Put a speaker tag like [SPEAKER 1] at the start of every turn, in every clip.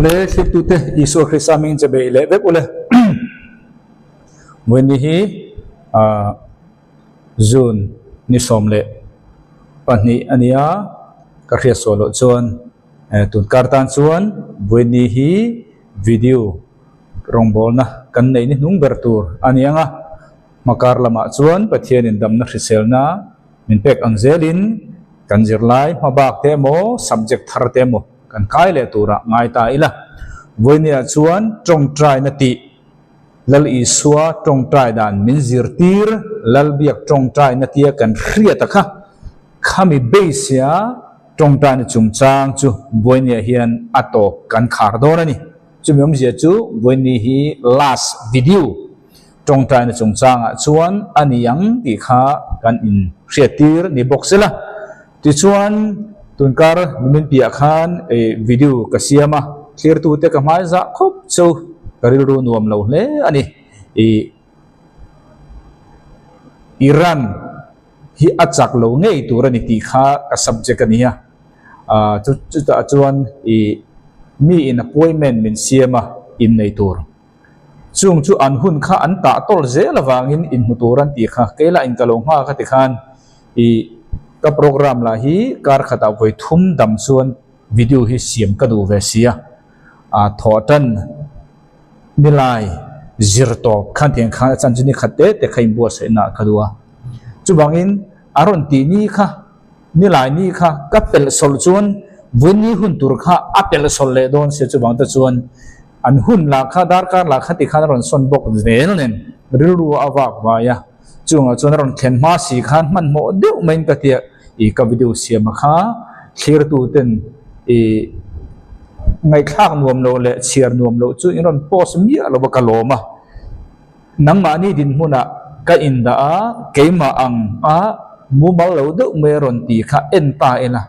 [SPEAKER 1] Awle thlirtute Isua Krista hming che beih leh vek ule. Vawiin hi ah June ni 12 a nia ka hriat suah loh chuan tun kar tan chuan vawiin hi video rawngbawlna kan neih ni hnung ber tur a ni ang a, hmakar lamah chuan Pathianin damna hriselna min pek ang zelin kan zirlai hmabak te emaw subject thar te emaw kan kai leh turah ngai ta ila. Vawinia chuan tawngtaina tih Lal Isua tawngtai dan min zirtir Lalbiak tawngtaina tia kan hriat a kha, khami base a tawngtaina chungchang chu vawinia hian a tawp kan khar dawn a ni. Chumi awmzia chu vawiini hi last video tawngtaina chungchangah chuan a ni ang tih kha kan inhriattir ni bawk sela. Tichuan, tunkar nimin piah khan video ka siam a, thlirtute ka hmai zah khawp chu ka rilru nuam lo hle a ni. Ih Iran hi a chak lo ngei tur a ni tih kha ka subject a ni a, chutah chuan ih mi in appointment min siam a innei tur. Chung chu an hun kha an tah tawlh zel avangin inhmu tur an tih kha kei lah in ka lo nghak a ti khan i ka program lah hi kar khatah vawi thum dam chuan video hi siam ka duh ve sia a thawh tan nilai zir tawp khan tiang khan a chan chu ni khat te te kha inbuatsaihna ka duh a chuvangin a rawn tih ni kha Nilai ni kha ka pelh sawlh chuan Vawini hun tur kha a pelh sawlh leh dawn sia chuvang te chuan an hun lah kha darkar lah kha tikhan a rawn sawn bawk zel nen rilru a vak vai a, chungah chuan a rawn thlen hma si khan hmanhmawh deuh maiin ka tia ih ka video siam a kha thlirtu ten ih ngaihthlak nuam loh leh chhiar nuam loh chu in rawn post miah lo va ka lawm a. Nangmahni dinhmunah ka indah a, keimah ang a mumal lo deuh mai a rawn ti kha en ta ila.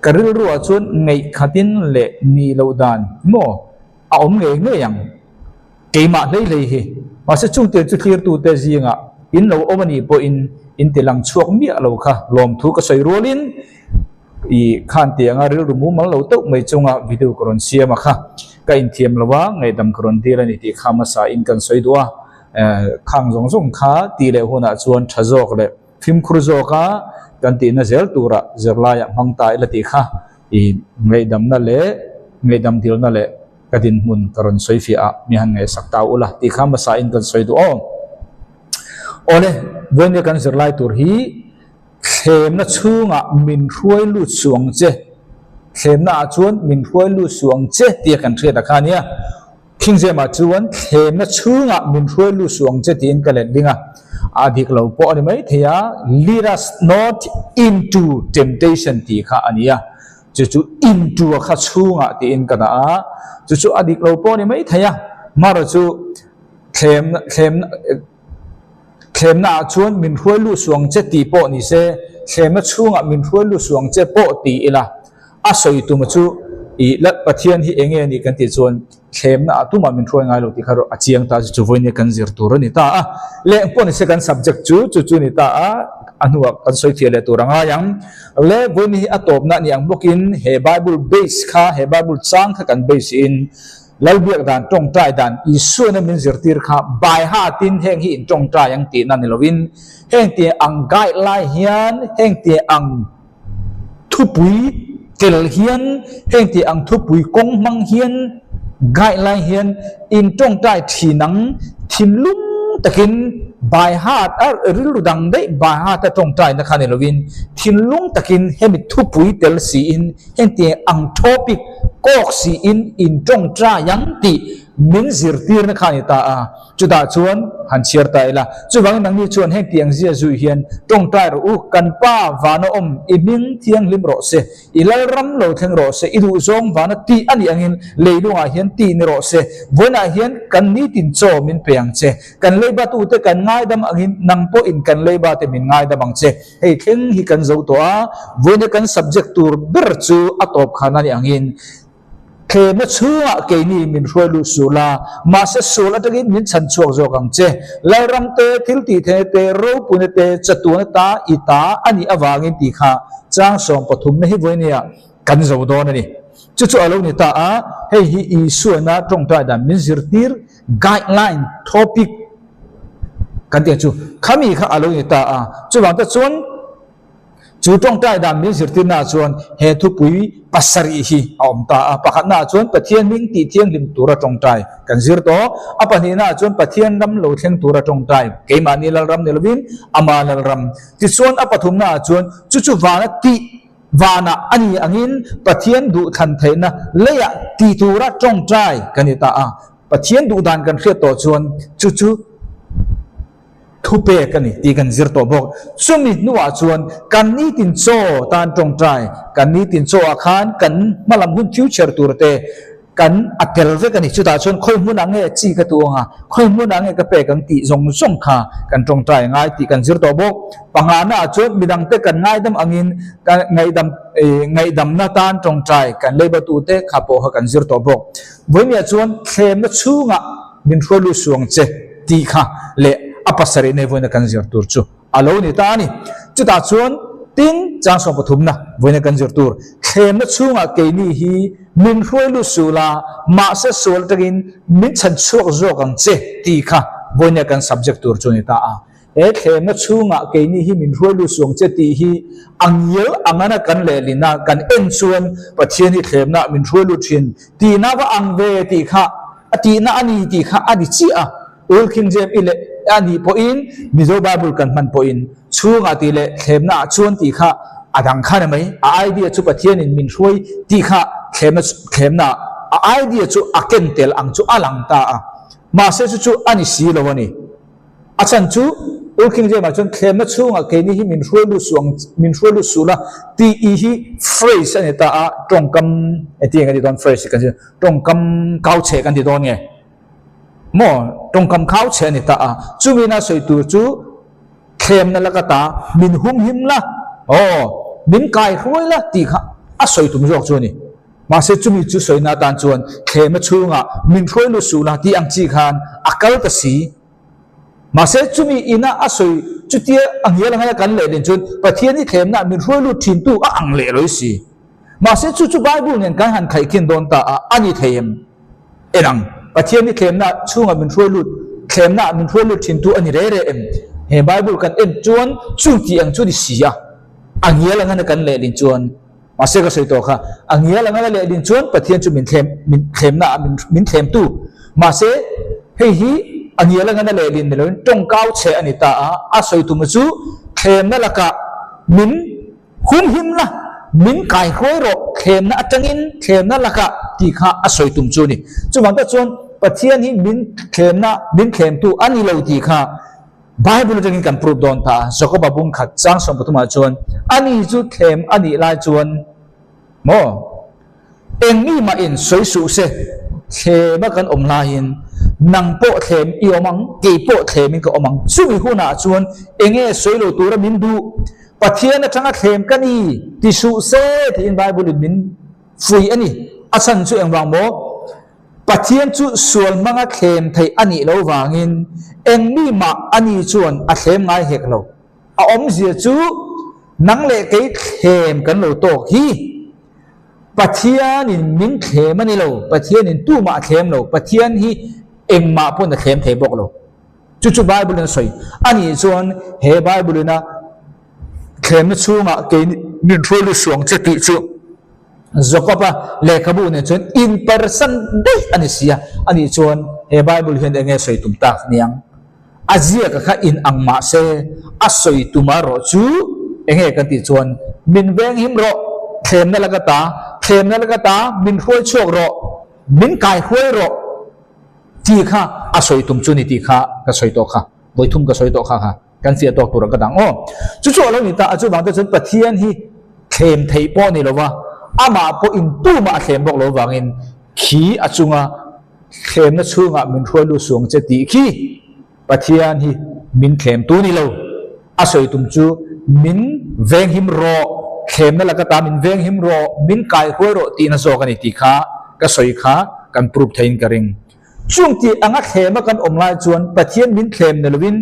[SPEAKER 1] Ka rilruah chuan ngaihkhatin leh nih loh dan maw a awm ngei ngei ang. Keimah hlei hlei hi. Mahse chungte chu thlirtute zingah in lo awm a nih pawhin in ti lang chhuak miah lo kha lawmthu ka sawi rualin I khan tih anga rilru mumal lo teuh mai chunga video ka rawn siam a kha ka inthiam lo a, ngaihdam ka rawn dil a ni tih kha hmasa in kan sawi duh a, khang zawng zawng kha tih leh hunah chuan tha zawk leh fimkhur zawk a kan tihna zel turah zirlaiah hmang ta ila tih kha i ngaihdamna leh ngaihdam dilna leh ka dinhmun ka rawn sawi fiah a, mi han ngaihsak ta ula tih kha hmasa in kan sawi duh aw. Awle, vawiin kan zirlai tur hi. Thlemna chhungah min hruai lut suh ang che, thlemna ah chuan min hruai lut suh ang che tia kan hriat a kha a nia. Khingzemah chuan thlemna chhungah min hruai lut suh ang che tiin ka let ding a, a dik lo pawh a ni mai thei a, lead us not into temptation tih kha a ni a, chu chu into a kha chhungah tiin ka dah a, chu chu a dik lo pawh a ni mai thei a, marawh chu thlemna thlemna. Thlemna ah chuan min hruai lut suang che tih pawh ni se, thlemna chhungah min hruai lut suang che pawh ti ila, a sawi tuma chu i la Pathian hi enge a nih kan tih chuan thlemna ah tumah min hruai ngai lo tih kha erawh a chiang ta chu chu vawinia kan zir tur a ni ta a. Leng pawh ni se kan subject chu chu chu ni ta a, a hnuah kan sawi thiah leh tur a ngai ang. Le vawinia hi a tawpna a ni ang bawkin he Bible base kha, he Bible chang kha kan base in, Lalbiak dan tawngtai dan Isuana min zirtir kha bai hatin heng hi in tawngtai ang tihna ni lovin heng te ang guideline hian heng te ang thupui tel hian heng te ang thupui kawng hmang hian guideline hian in tawngtai thin ang thinlung takin bai hat a rilru dang daih bai hat a tawngtai na kha ni lovin thinlung takin hemi thupui tel siin Hengtiang ang topic kawk siin in tawngtai ang tih min zirtirna kha a ni ta a, chutah chuan han chhiar ta ila. Chuvangin nangni chuan hengtiang zia zui hian tawngtai rawh u, kan Pa vana awm i hming thianghlim rawh se, i lalram lo thleng rawh se, i duhzawng vana tih a nih angin leilungah hian tih ni rawh se, vawiinah hian kan nitin chaw min pe ang che, kan leibatute kan ngaidam angin nang pawhin kan leibate min ngaidam ang che. Hei thleng hi kan zo tawh a, vawiina kan subject tur ber chu a tawp khan a nih angin thlemna chhungah keini min hruai lut suh la, mahse sual atangin min chhan chhuak zawk ang che. Lalram te, thil tih theihna te, ropuina te, chatuana ta i ta a nih avangin tih kha chang 13 na hi vawinia. kan zo dawn a ni. Chu chu a lo ni ta a, hei hi Isuana tawngtai dan min zirtir guideline topic kan tih ang chu khami kha a lo ni ta a. Chuvang te chuan chu tawngtai dan min zirtirna ah chuan he thupui pasarih hi a awm ta a. Pakhatna ah chuan Pathian hming tih thianghlim tura tawngtai kan zir tawh. A pahnihna ah chuan Pathian ram lo thleng tura tawngtai, keimahni Lalram ni lovin ama Lalram. Tichuan a pathumna ah chuan chu chu vana tih Vanah a ni angin Pathian duh thlan theihna leiah ti tura tawngtai kan ni ta a. Pathian duh dan kan hriat tawh chuan chu chu thupek a ni tih kan zir tawh bawk. Chumi hnuah chuan kan nitin chaw tan tawngtai, kan nitin chaw ah khan kan hmalam hun future tur te kan a tel vek a ni. Chutah chuan khawi hmunah nge chi ka tu ang a, khawi hmunah nge ka pek ang tih zawng zawng kha kan tawngtai ngai tih kan zir tawh bawk. Pangana ah chuan midangte kan ngaidam angin kan ngaihdam ngaihdamna tan tawngtai kan leibatute kha pawh kha kan zir tawh bawk. Vawimia chuan thlemna chhungah min hruai lut suang che tih kha leh a pasarih nei vawiina kan zir tur chu a lo ni ta a ni. Chutah chuan tin chang sawm pathumna vawiina kan zir tur thlemna chhungah keini hi min hruai lut suh la, mahse sual atangin min chhan chhuak zawk ang che tih kha vawiina kan subject tur chu a ni ta a. He thlemna chhungah keini hi min hruai lut suang che tih hi a ngial angana kan lehlin a, kan en chuan Pathian hi thlemna min hruai lut thin tihna va ang ve tih kha a tihna a ni tih kha a ni chiah a. Old King James i leh a nih pawhin Mizo Bible kan hman pawhin chhungah tih leh thlemna ah chuan tih kha a dang kha ni mai. A idea chu Pathianin min hruai tih kha thlemna thlemna a idea chu a ken tel ang chu a lang ta a. Mahse chu chu a ni si lo a ni. A chhan chu Old King James ah chuan thlemna chhungah keini hi min hruai lut suh ang, min hruai lut suh la tih i hi phrase a ni ta a, tawngkam engtin nge kan ti dawn phrase kan ti tawngkam kau chhe kan ti dawn nge maw tawngkam khau chhe a ni ta a, chumi na sawi tur chu thlemna laka ta min humhim la aw min kai hruai la tih kha a sawi tum zawk chu a ni. Mahse chumi chu sawina atan chuan thlema chhungah min hruai lut suh la tih ang chi khan a kal ta si. Mahse chumi ina a sawi chutia a ngial angaia kan leh din chuan Pathian hi thlemna min hruai lut thintu a ang leh loi si. Mahse chu chu Bible nen kan han khaihkhin dawn ta a, a ni thei em? En ang, Pathian hi thlemna chhungah min hruai lut, thlemna min hruai lut thintu a ni re re em? He Bible kan en chuan chu tih ang chu ni si a, a ngial angana kan leh din chuan Mahse ka sawi tawh kha, a ngial anga la leh din chuan Pathian chu min thlem, min thlemna ah min min thlemtu. Mahse hei hi a ngial anga la leh din ni loin tawngkau chhe a ni ta a, a sawi tuma chu thlemna lakah min humhim la, min kaihruai rawh, thlemna atangin thlemna lakah tih kha a sawi tum chu a ni. Chuvang tak chuan Pathian hi min thlemna, min thlemtu a ni lo tih kha Bible atangin kan prove dawn ta a, Jakoba bung khat chang 13 ah chuan ani chu thlem a nih lai chuan maw eng mi mah in sawi suh se, thlem a kan awm laiin nang pawh thlem i awm ang, kei pawh thlem in ka awm ang, chumi hunah chuan enge sawi lo tura min duh, Pathian atanga thlem ka ni ti suh se tiin Bible in min fuih a ni, a chhan chu engvang maw? Pathian chu sual hmanga thlem theih a nih lo vangin eng mi mah a ni chuan a thlem ngai hek lo. A awmzia chu nang leh kei thlem kan lo tawk hi Pathianin min thlem a ni lo, Pathianin tumah a thlem lo, Pathian hi engmah pawn a thlem thei bawk lo. Chu chu Bible-in a sawi a nih chuan he Bible-in a thlemna chhungah kei min hruai lut suang che tih chu Jakob-a lehkhabu nen chuan inpersan daih a ni si a, ani chuan he Bible hian eng nge sawi tum tak niang? A ziaka kha in ang mah se, a sawi tum a rawh chu eng nge kan tih chuan min venghim rawh, thlemna laka ta, thlemna laka ta min hruai chhuak rawh, min kai hruai rawh tih kha a sawi tum chu ni tih kha ka sawi tawh kha, vawithum ka sawi tawh kha kha. Kan fiah tawk tur a ka dang aw. Chu chu a lo ni ta a, chuvang te chuan Pathian hi thlem theih pawh a ni lo va, amah pawh in tumah a thlem bawk lo vangin khi a chunga thlemna chhungah min hruai lut suang che tih khi Pathian hi min thlem tu ni lo. A sawi tum chu min venghim rawh, thlemna laka ta min venghim rawh, min kai hruai rawh tihna zawk a ni tih kha ka sawi kha kan prove theiin ka ring. Chung tih anga thlema kan awm lai chuan Pathian min thlem ni lovin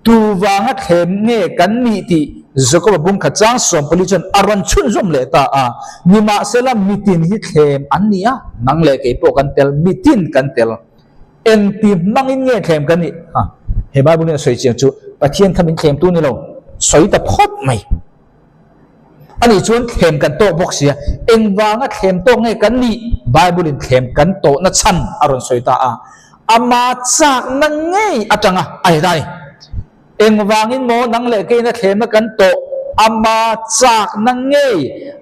[SPEAKER 1] tu vanga thlem nge kan nih tih Jakoba bungkhat chang 14 chuan a rawn chhunzawm leh ta a, Nimahsela mitin hi thlem an ni a, nang leh kei pawh kan tel, mitin kan tel. Engti hmangin nge thlem kan nih? Ha, he Bible in a sawi chiang chu Pathian kha min thlem tu ni lo, sawi ta phawt mai. Ani chuan thlem kan tawh bawk sia, engvanga thlem tawk nge kan nih? Bible in thlem kan tawhna chhan a rawn sawi ta a, ama chakna ngei atanga a ni ta a ni. Engvangin maw nang leh keina thlemna kan tawh? Ama chakna ngei,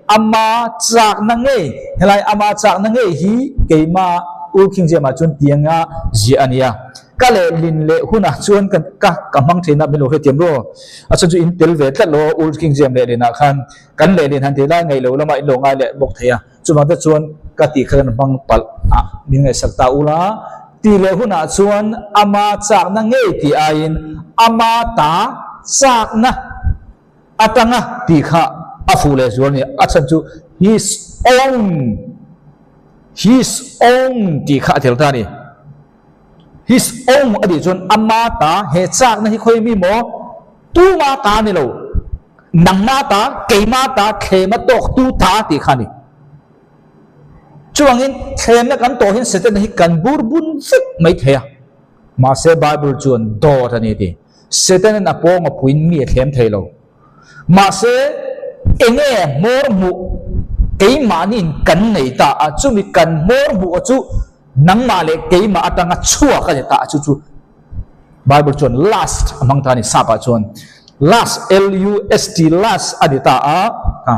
[SPEAKER 1] ama chakna ngei. Helai ama chakna ngei hi keima Ur King James-ah chuan tianga ziah a nia. Ka lehlin leh hunah chuan ka ka ka hmang theihna min lo hrethiam ru. A chhan chu in tel ve tlat lo Ur King James lehlinah khan kan lehlin han tih lai ngaih lo lamah in lo ngai leh bawk thei a. Chuvang te chuan ka tih kha kan hmang palh a, min ngaihsak ta ula, tih leh hunah chuan ama chakna ngei tih aiin ama ta chakna atanga tih kha a fuh leh zual a ni. A chhan chu his own, his own tih kha a tel ta a ni. His own a tih chuan ama ta he chakna hi khawi mi maw? Tuma ta ni lo, nangma ta, keima ta, thlema tawk tu ta tih kha a ni. Chuvangin thlemna kan tawh hian Setana hi kan bur bun vek mai thei a. Mahse Bible chuan dawt a ni a ti. Setanan a pawng a puiin mi a thlem thei lo. Mahse enge hmawr hmuh keimahniin kan nei ta a, chumi kan hmawr hmuh chu nangmah leh keimah atanga chhuak a ni ta a, chu chu Bible chuan lust a hmang ta a ni, sap ah chuan lust, L-U-S-T, lust a ni ta a, a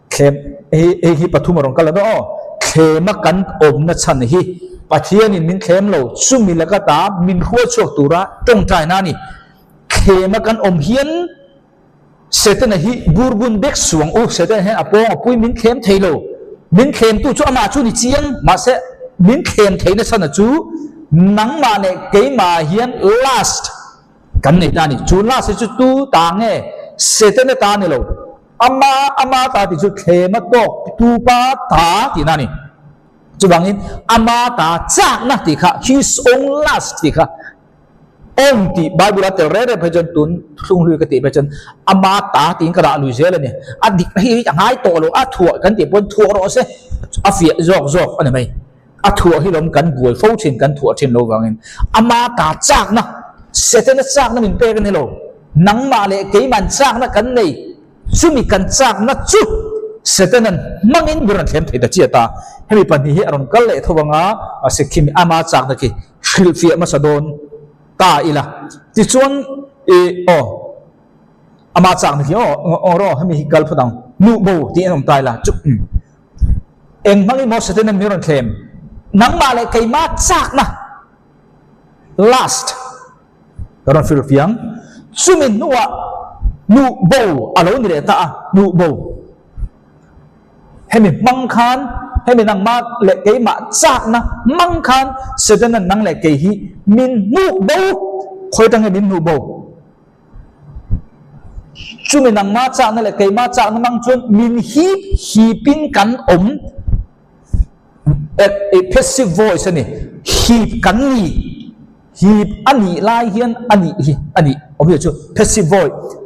[SPEAKER 1] thlem hei hei hi pathum a rawn kal a aw, thlema kan awmna chhan hi Pathianin min thlem lo, chumi laka ta min hruai chhuak tura tawngtaina a ni, thlema kan awm hian Setana hi burbun bek suang u, Setana hian a pawng a pui min thlem thei lo, min thlemtu chu amah chu ni chiang, mahse min thlem theihna chhan a chu nangmah leh keimah hian last kan nei ta a ni, chu last hi chu tu ta nge Setana ta ni lo, ama ama ta tih chu thlema tawk tu pa ta tihna a ni, chuvangin ama ta chakna tih kha his own last tih kha. Awm tih Bible a tel reng reng phei chuan tun thlunghlui ka tih phei chuan ama ta tiin ka dah lui zel a ni. A dik hi a ngai tawh lo, a thuah kan tih pawn thuah rawh se, a fiah zawk zawk a ni mai. A thuah hi lawm kan buai fo thin, kan thuah thin lo vangin ama ta chakna, Setana chakna min pek a ni lo. Nangmah leh keiman chakna kan nei, chumi kan chakna chu Setana'n hmangin min rawn thlem thei ta chiah ta. Hemi pahnih hi a rawn kal leh tho anga, mahse khimi ama chakna khi hrilhfiah hmasa dawn ta ila. Tichuan i aw ama chakna khi aw aw rawh hemi hi kal phawt ang nuh bo tih an awm ta ila chu umm eng hmangin maw Setana'n min rawn thlem nangmah leh keimah chakna last ka rawn hrilhfiah ang chumi hnuah nuh bo a lo ni leh ta a nuh bo. Hemi hmang khan, hemi nangmah leh keimah chakna hmang khan Setana nang leh kei hi min hnuh bo, khawi atang nge min hnuh bo? Chumi nangmah chakna leh keimah chakna hmang chuan min hip hipin kan awm, passive voice a ni, hip kan ni, hip a nih lai hian a nih hi a nih awmzia chu passive voice.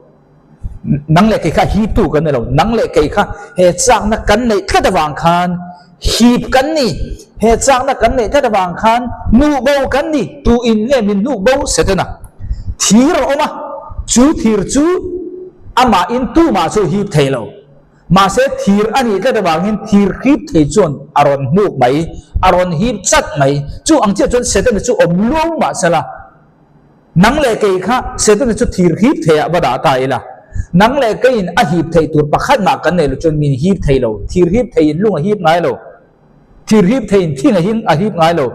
[SPEAKER 1] Nang leh kei kha hip tu kan ni lo, nang leh kei kha he chakna kan neih tlat avang khan hip kan ni, he chakna kan neih tlat avang khan hnuh bo kan ni, tu in nge min hnuh bo Setana thir a awm a, chu thir chu amahin tumah chu hip thei lo, mahse thir a nih tlat avangin thir hip thei chuan a rawn hnuk mai, a rawn hip chat mai, chu ang chiah chuan Setana chu awm luau mahsela. Nang leh kei kha Setana chu thir hip thei ah va dah ta ila, nang leh keiin a hip theih tur pakhat mah kan nei lo chuan min hip thei lo, thir hip theiin lung a hip ngai lo, thir hip theiin thing a hing a hip ngai lo,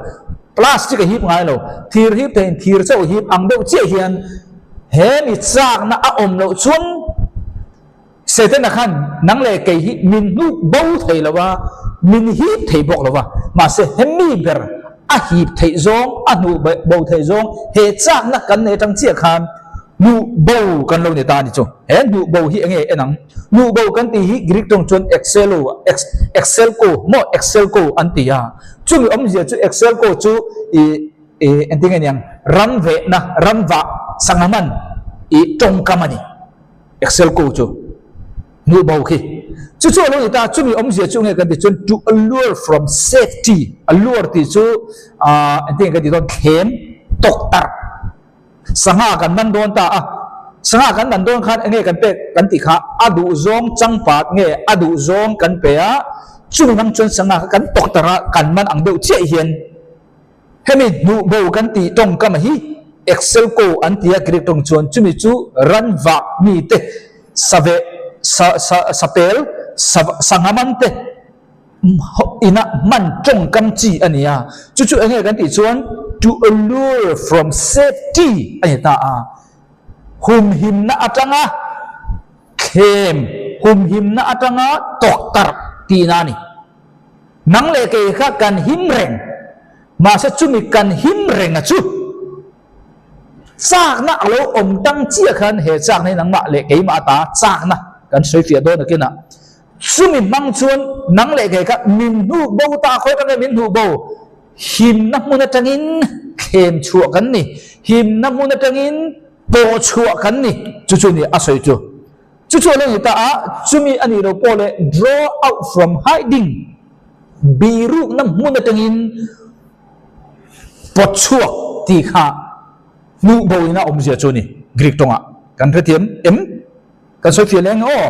[SPEAKER 1] plastic a hip ngai lo, thir hip theiin thir chauh a hip ang deuh chiah hian he mi chakna a awm loh chuan Setana khan nang leh kei hi min hnuk bo thei lo a, min hip thei bawk lo a, mahse hemi ber a hip theih zawng, a hnuh bo theih zawng he chakna kan nei atang chiah khan hnuh bo kan lo ni ta a ni chu. He hnuh bo hi enge en ang? Hnuh bo kan tih hi Greek tawng chuan exelo, exelko maw exelko an ti a, chumi awmzia chu exelko chu ih engtin nge niang ram vehna, ram vah sangha man ih tawngkam a ni. Excel ko chu. Hmuh bo khi. Chu chu a lo ni ta, chumi awmzia chu nge kan tih chuan to allure from safety, allure tih chu aah engtin nge kan tih dawn thlem, tawktarh, sangha kan man dawn ta a, sangha kan man dawn khan enge kan pek kan tih kha a duh zawng changpat nge a duh zawng kan pe a, chumi hmang chuan sangha kha kan tawktarh a, kan man ang deuh chiah hian Hemi hnuh bo kan tih tawngkam hi Excelco an ti a Greek tawng chuan chumi chu ranvah mite saveh sa sa sapel sa sanghaman te ina hman tawngkam chi a ni a, chu chu enge kan tih chuan to allure from safety a ni ta a, humhimna atanga thlem humhimna atanga tawktarh tihna a ni. Nang leh kei kha kan him reng, mahse chumi kan him reng a chu chakna a lo awm tang chiah khan he chakna hi nangmah leh keimah ata chakna kan sawi fiah dawn akinah chumi hmang chuan nang leh kei kha min hnuh bo ta khawi atang nge min hnuh bo himna hmun atangin thlem chhuah kan ni, himna hmun atangin pawh chhuah kan ni chu chu ni a sawi chu. Chu chu a lo ni ta a, chumi a nih loh pawh leh draw out from hiding, birukna hmun atangin pawt chhuak tih kha hmuh boina awmzia chu a ni. Greek tawngah kan hrethiam em? Kan sawi fiah leh ang aw,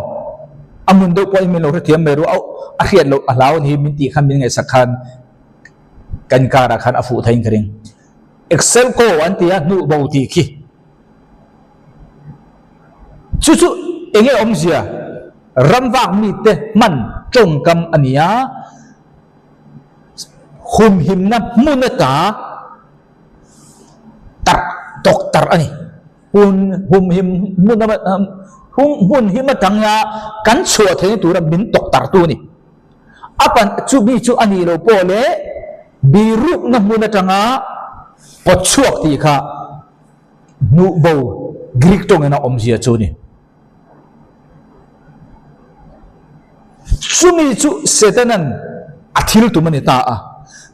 [SPEAKER 1] a hmun deuh pawhin min lo hrethiam mai ruah, a hriat loh a hlau a ni hi min tih khan min ngaihsak khan kan karah khan a fuh theiin ka ring. Excel ko an ti a, hnuh bo tih khi. Chu chu enge awmzia? Ramvak mite hman tawngkam a ni a, humhimna hmun ata tarh tawk tarh a ni. Hun humhim hmun hmun him atanga kan chhuah theihna tura min tawk tarhtu a ni. A pan chu mi chu a nih loh pawh leh birukna hmun atanga pawt chhuak tih kha Hnuh bo Greek tawngin a awmzia chu a ni. Chumi chu Setanan a thil tum a ni ta a.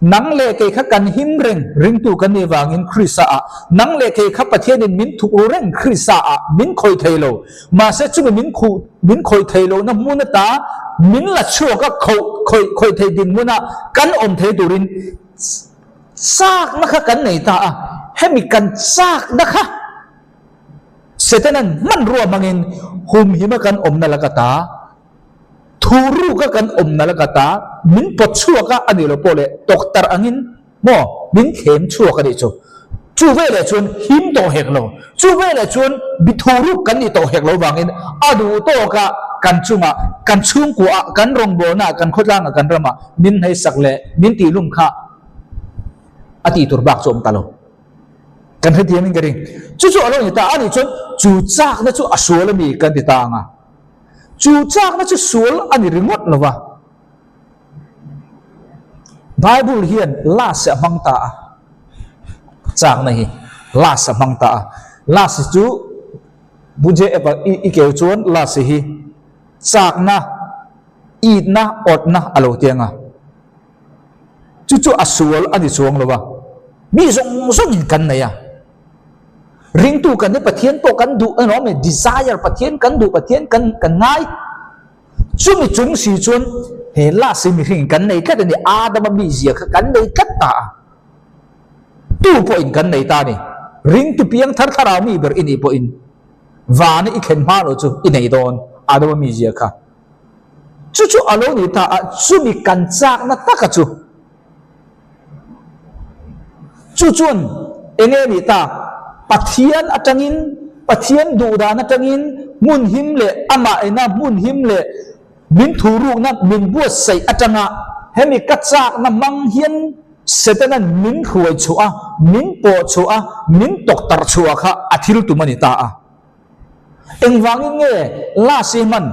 [SPEAKER 1] Nang leh kei kha kan him reng ringtu kan nih vangin Krista ah, nang leh kei kha Pathianin min thuk ru reng Krista ah min khawih thei lo. Mahse chumi min khuh min khawih thei lohna hmun ata min la chhuak a khawih khawih khawih thei dinhmuna kan awm thei turin Chakna kha kan nei ta a, hemi kan chakna kha Setanan hmanrua hmangin humhima kan awmna laka ta, thuruka kan awmna laka ta min pawt chhuak a, a nih loh pawh leh tawktarh angin maw min thlem chhuak a nih chu. Chu veleh chuan him tawh hek lo, chu veleh chuan bi thuruk kan nih tawh hek lo vangin a duh tawkah kan chungah, kan chhungkuaah, kan rawngbawlnaah, kan khawtlangah, kan ramah min hneisak leh min tihlum kha a tih tur bak chu awm ta lo. Kan hrethiam in ka ring. Chu chu a lo ni ta a nih chuan chu chakna chu a sual a ni kan ti ta ang a. Chu chakna chu sual a ni ringawt lo va. Bible hian last a hmang ta a. Chakna hi last a hmang ta a. Last chu Buje app ah i keu chuan last hi chakna, itna, awtna a lo ti ang a. Chu chu a sual a ni chuang lo a, mi zawng zawngin kan nei a. Ringtu kan hi Pathian pawh kan duh a ni, desire Pathian kan duh, Pathian kan kan ngai. Chumi chung si chuan he last hi mihringin kan nei tlat a ni, Adama mizia kha kan nei tlat ta a. Tu pawhin kan nei ta a ni. Ringtu piang thar thlarau mi ber i nih pawhin vana i thlen hma lo chu i nei dawn Adama mizia kha. Chu chu a lo ni ta a, chumi kan chakna taka chu. Chu chuan eng nge nih ta? Pathian atangin, Pathian duhdan atangin hmun him leh amah ena hmun him leh min thurukna min buatsaih atanga hemi ka chakna hmang hian Setanan min hruai chhuah a, min pawh chhuah a, min tawktarh chhuah kha a thil tum a ni ta a. Engvangin nge last hi hman?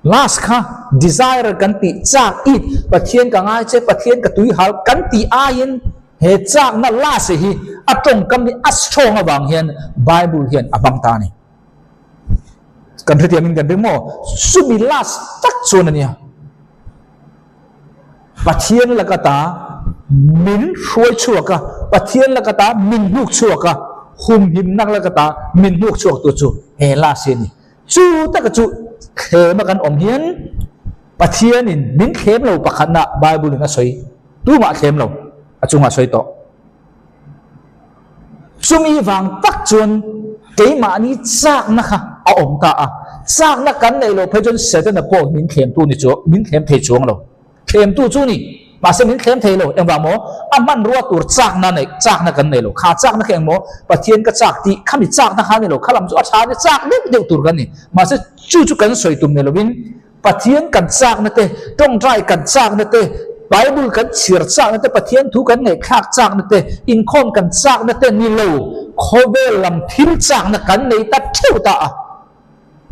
[SPEAKER 1] Last kha desire kan tih chak it Pathian ka ngai che, Pathian ka tui hal kan tih aiin he chakna last hi a tawngkam hi a strong avang hian Bible hian a hmang ta a ni. Kan hrethiamin kan ring maw? Chumi last tak chuan a nia. Pathian laka ta min hruai chhuak a, Pathian laka ta min hnuk chhuak a, humhimnak laka ta min hnuk chhuak tu chu he last hi a ni. Chu taka chu. thlema kan awm hian Pathianin min thlem lo pakhatna Bible-in a sawi, tumah a thlem lo, a chungah a sawi tawh. Chumi vang tak chuan keimahni chakna kha a awm ta a, chakna kan neih loh phei chuan Setana pawh min thlemtu ni chu min thlem thei chuang lo. Thlemtu chu ni, mahse min thlem thei lo. Engvang maw? A hmanrua tur chakna neih, chakna kan nei lo. Kha chakna kha engmaw? Pathian ka chak tih khami chakna kha a ni lo. Kha lam chu a tha a ni, chak deuh deuh tur kan ni. Mahse chu chu kan sawi tum ni lovin Pathian kan chakna te, tawngtai kan chakna te, Bible kan chhiar chakna te, Pathian thu kan ngaihthlak chakna te, inkhawm kan chakna te ni lo, khawvel lam thil chakna kan nei ta theuh ta a.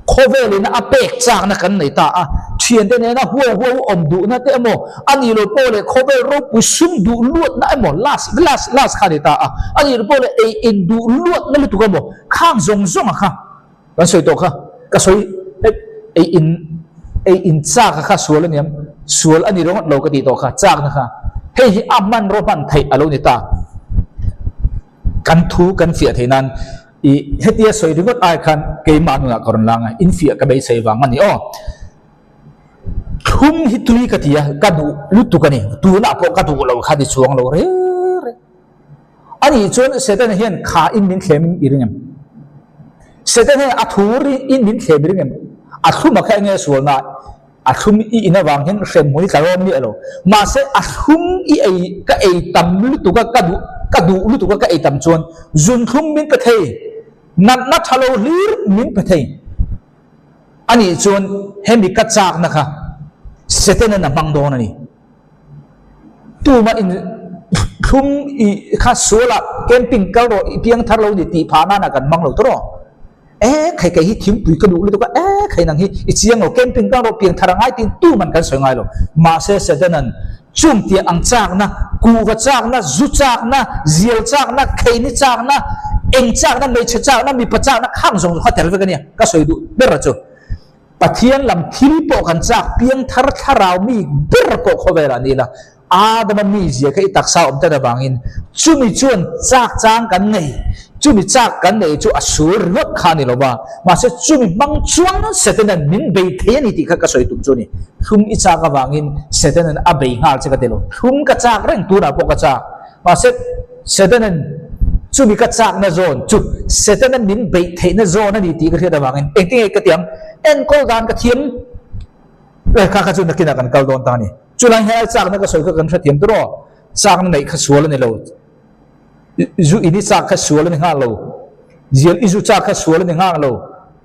[SPEAKER 1] Khawvelin a pek chakna kan nei ta a, thiante nena huau huau awm duhna te emaw, a nih loh pawh leh khawvel ropui sum duh luatna emaw, last last last kha a ni ta a, a nih loh pawh leh ei in duh luatna lutuk emaw, khang zawng zawng a kha kan sawi tawh kha, ka sawi hei ei in ei in chak a kha sual a niam, sual a ni ringawt lo ka tih tawh kha, chakna kha hei hi a hmanraw hman theih a lo ni ta. Kan thu kan fiah theih nan i hetia sawi ringawt ai khan keimah nunah ka rawn lang a, in fiah ka beisei vang a ni aw. Thlum hi tui ka ti a, ka duh lutuk a ni, tunah pawh ka duh lo kha ti chuang lo reng reng. A nih chuan Setana hian kha in min thlem i ring em? Setana hian a thu in min thlem i ring em? A thlum a kha enge sualna? A thlum i in avang hian hremhmun i tla rawm miah lo. Mahse, a thlum i ei, ka ei tam lutuk a, ka duh, ka duh lutuk a ka ei tam chuan zunthlum min pe thei, natna tha lo hlir min pe thei. A nih chuan hemi ka chakna kha Setanan a hmang dawn a ni. Tumah in thlum i kha sualah camping kal rawh i piang thar lo ni tih phah nana kan hmang lo tawh. E khai kei hi thingpui ka duh lutuk a, e khai nang hi i chiang lo camping kal rawh piang thar a ngai tiin tuman kan sawi ngai lo. Mahse Setanan chung tiah ang chakna, kuhva chakna, zu chakna, zial chakna, kheini chakna, eng chakna, hmeichhe chakna, mipa chakna khang zawng zawng kha tel vek a nia ka sawi duh ber chu. Pathian lam thil pawh kan chak piang thar thlarau mi ber pawh khawvelah ni la, Adama mizia kha i taksa awm tat avangin chumi chuan chak chang kan nei, chumi chak kan nei chu a sul ringawt kha a ni lo va, mahse chumi hmang chuan Setanan min bei thei a ni tih kha ka sawi tum chu a ni. Thlum i chak avangin Setanan a bei nghal che ka ti lo, thlum ka chak reng tunah pawh ka chak, mahse Setanan chumi ka chakna zawn chu Setanan min beih theihna zawn a ni tih ka hriat avangin engtin nge ka ti ang, enkawl dan ka thiam. Lehkha kha chu nakinah kan kal dawn ta a ni. Chulai hian ai chakna ka sawi kha kan hrethiam tur aw. Chakna neih kha sual a ni lo. Zu in i chak kha sual a ni nghal lo. Zial i zu chak kha sual a ni nghal lo.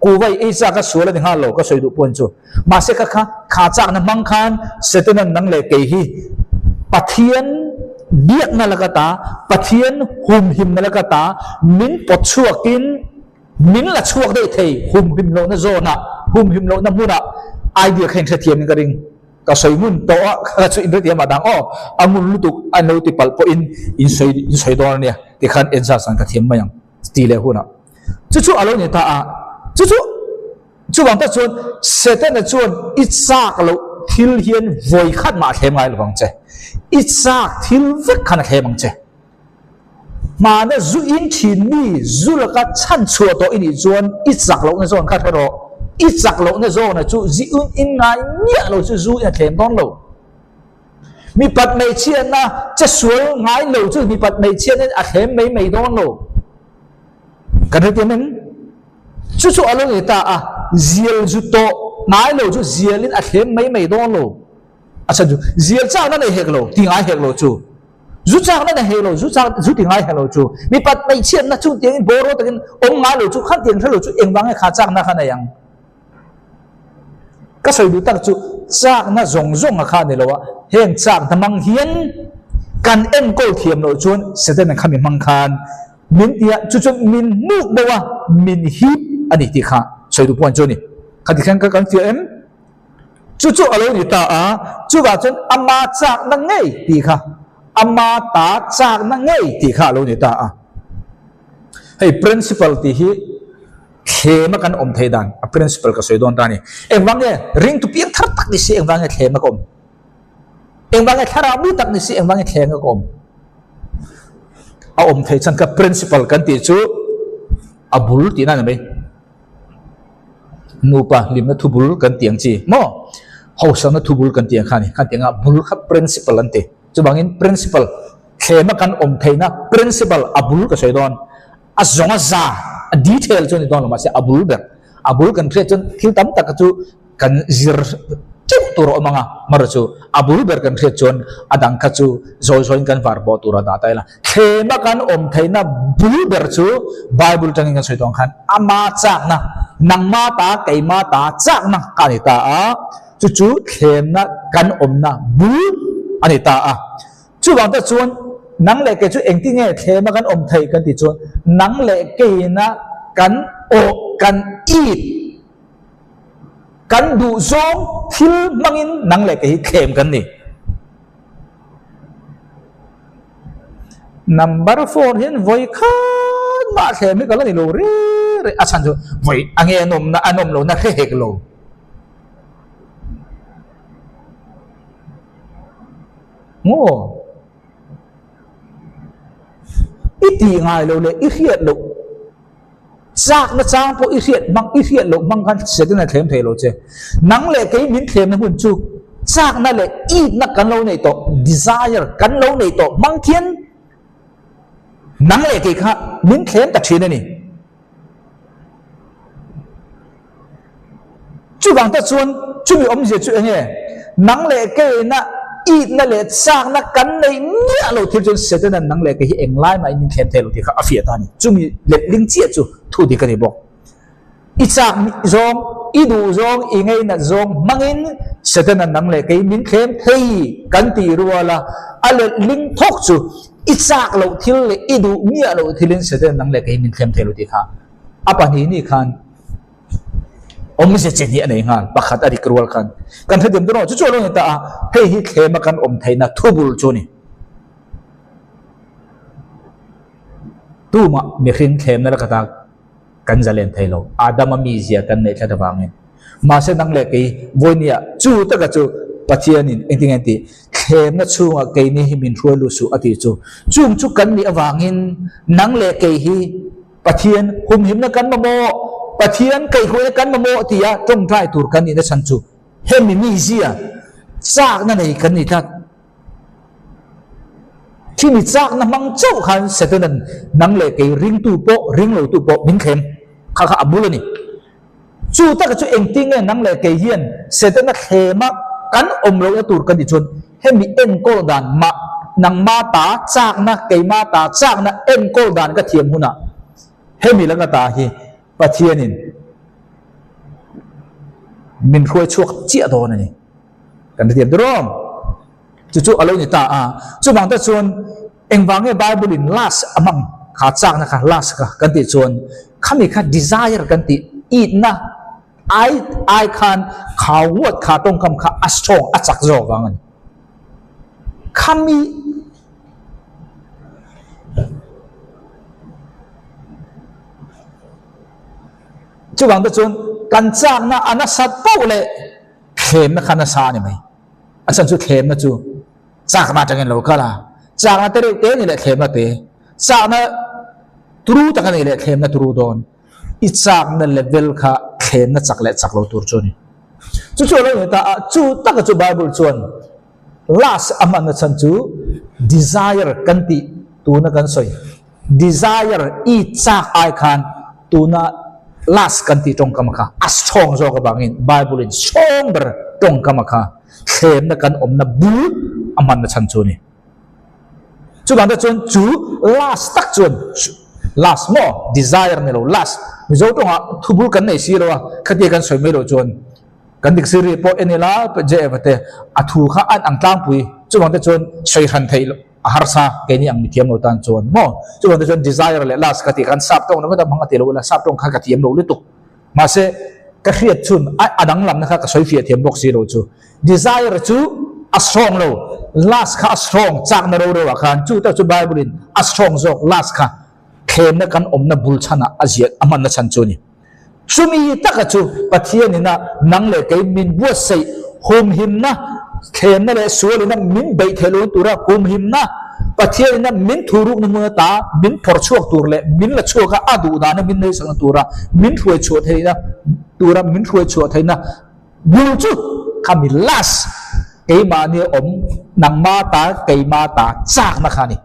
[SPEAKER 1] Kuva i ei chak kha sual a ni nghal lo ka sawi duh pawhin chu. Mahse kha kha kha chakna hmang khan Setanan nang leh kei hi Pathian biakna laka ta, Pathian humhimna laka ta min pawt chhuakin Min la chhuak daih thei, humhim lohna zawnah, humhim lohna hmunah idea kha inhrethiam in ka ring. Ka sawi ngun tawh a, ka chu inhrethiam ah dang aw, a ngun lutuk a lo ti palh pawhin in sawi in sawi dawn a nia tikhan enza san ka thiam mai ang ti leh hunah. Chu chu a lo ni ta a, chu chu chuvang tak chuan Setana chuan i chak loh thil hian vawi khat mah a thlem ngai lovang che, i chak thil vek khan a thlem ang che. Hmana zu in thin mi zu laka chhan chhuah tawh i nih chuan i chak lohna zawn kha hre rawh. I chak lohna zawna chu zi un in ngai miah lo chu zu in a thlem dawn lo. Mipat hmeichhiatna che sual ngai lo chu mipat hmeichhiatna in a thlem mai mai dawn lo. Kan hrethiam em? Chu chu a lo ni ta a, zial zu tawh ngai lo chu zial in a thlem mai mai dawn lo. A chhan chu zial chakna nei hek lo, ti ngai hek lo chu. Zu chakna nei hek lo, zu chak, zu ti ngai hek lo chu. Mipat hmeichhiatna chung tiangin bawraw takin awm ngai lo chu, khan tiang hre lo chu engvang nge kha chakna kha nei ang? Ka sawi duh tak chu chakna zawng zawng a kha ni lo a, heng chakna hmang hian kan enkawl thiam loh chuan Satan-a kha mi hmang khan min ti a, chu chuan min hnuk bo a, min hip a ni tih kha sawi duh pawh an chu a ni. Khati khan ka kan fiah em? Chu chu a lo ni ta a, chuvah chuan ama chakna ngei tih kha, ama ta chakna ngei tih kha a lo ni ta a. Hei principle tih hi thlema kan awm theih dan a principle ka sawi dawn ta a ni. Engvang nge ringtu piang thar tak ni si engvang nge thlema ka awm? Engvang nge thlarau mi tak ni si engvang nge thlema ka awm? A awm theih chuan ka principle kan tih chu a bul tihna a ni mai. Nupa hlimna thubul kan tih ang chi maw? Hausakna thubul kan tih ang kha a ni. Khan tih anga bul kha principle an ti. Chuvangin principle thlema kan awm theihna principle a bul ka sawi dawn. A zawng a za, a detail chu a ni dawn lo mahse a bul ber. A bul kan hriat chuan thil tam tak chu kan zir teuh tur a awm ang a, marawh chu a bul ber kan hriat chuan a dang kha chu zawi zawiin kan var pawh tur a dah ta ila. Thlema kan awm theihna bul ber chu Bible atangin kan sawi tawh ang khan ama chakna, nangma ta, keima ta chakna kha a ni ta a, chu chu thlemna kan awmna bul a ni ta a. Chuvang te chuan nang leh kei chu engtin nge thlema kan awm theih kan tih chuan nang leh keina kan awh, kan it, kan duhzawng thil hmangin nang leh kei hi thlem kan ni. Number four hian vawi khat mah thlem hi ka la ni lo re re, a chhan chu vawi a nge an awmna an awm lohna hre hek lo. Maw? I tih ngai lo leh i hriat loh chakna chang pawh i hriat hmang i hriat loh hmang khan Satan a thlem thei lo che. Nang leh kei min thlemna hun chu chakna leh itna kan lo neih tawh, desire kan lo neih tawh hmang khian nang leh kei kha min thlem ta thin a ni. Chuvang te chuan chumi awmzia chu eng nge? Nang leh keina itna leh chakna kan neih miah lo thil chuan Satan-a'n nang leh kei hi englai mahin min thlem thei lo tih kha a fiah ta a ni. Chumi letling chiah chu thu dik a ni bawk. I chak zawng, i duh zawng, i ngeinat zawng hmangin Satan-a'n nang leh kei min thlem thei kan tih ruala a letling thawk chu i chak loh thil leh i duh miah loh thilin Satan-a'n nang leh kei min thlem thei lo tih kha a pahnihni khan Awmze chi hnih a nei nghal, pakhat a dik rual khan kan hre dim dawn aw, chu chu a lo ni ta a, hei hi thlema kan awm theihna thubul chu a ni. Tumah mihring thlemna la kata kan zalen thei lo, Adama mizia kan neih tlat avangin. Mahse nang leh kei vawinia chu taka chu Pathianin engtin nge an tih, thlemna chhungah keini hi min hruai lut suh a tih chu. Chung chu kan nih avangin nang leh kei hi Pathian humhimna kan mamawh, Pathian kaihhruaina kan mamawh tia tawngtai tur kan nihna chhan chu hemi mizia chakna nei kan ni tlat. Khimi chakna hmang chauh khan Satanan nang leh kei ringtu pawh ringlotu pawh min thlem kha kha a bul a ni. Chu taka chu engtin nge nang leh kei hian Setana thlema kan awm lohna tur kan tih chuan hemi enkawl dan mah nangma ta chakna keima ta chakna enkawl dan ka thiam hunah hemi langa ta hi Pathianin min hruai chhuak chiah dawn a ni. Kan hrethiam tur awm. Chu chu a lo ni ta a. Chuvang te chuan Engvang nge Bible in lust a hmang kha chakna kha lust kha kan tih chuan khami kha desire kan tih itna ai ai khan khau ngawt kha tawngkam kha a strong a chak zawk vang a ni. Khami chuvang te chuan kan chakna a nasat poh leh thlemna kha nasa a ni mai. A chhan chu thlemna chu Chakna atangin lo kal a, chakna te reuh te ni leh thlemna te, chakna turu tak a nih leh thlemna turu dawn. I chakna level kha thlemna chak leh chak lo tur chu a ni. Chu chu a lo ni ta a, chu taka chu Bible chuan lust a hmanna chhan chu desire kan tih tuna kan sawi. Desire i chak ai khan tuna lust kan tih tawngkam kha a strong zawk avangin Bible in strong ber tawngkam kha thlemna kan awmna bul a hmanna chhan chu a ni. Chuvang te chuan chu lust tak chuan lust maw desire ni lo lust Mizo tawngah thubul kan nei si lo a khatia kan sawi mai loh chuan kan dik siri pawh en ila JF te a thu kha an ang tlangpui chuvang te chuan sawi hran theih loh a harsa keini ang mithiam lo tan chuan maw chuvang te chuan desire leh lust ka tih khan sap tawng ringawt a hmang a ti lo ila sap tawng kha ka thiam lo lutuk mahse ka hriat chhun a a danglamna kha ka sawi fiah thiam bawk si lo chu desire chu a strong lo lust kha a strong chakna ro reuh ah khan chu tak chu bible in a strong zawk lust kha thlemna kan awmna bul chhanah a ziah a hmanna chhan chu a ni. Chumi taka chu Pathianina nang leh kei min buatsaih humhimna, thlemna leh sualina min beih theih loh tura humhimna. Pathian ina min thurukna hmun ata min phawrh chhuak tur leh min la chhuak a, a duh dana min neihsakna tura min hruai chhuah theihna tura min hruai chhuah theihna bul chu khami last keimahni awm nangma ta keima ta chakna kha a ni.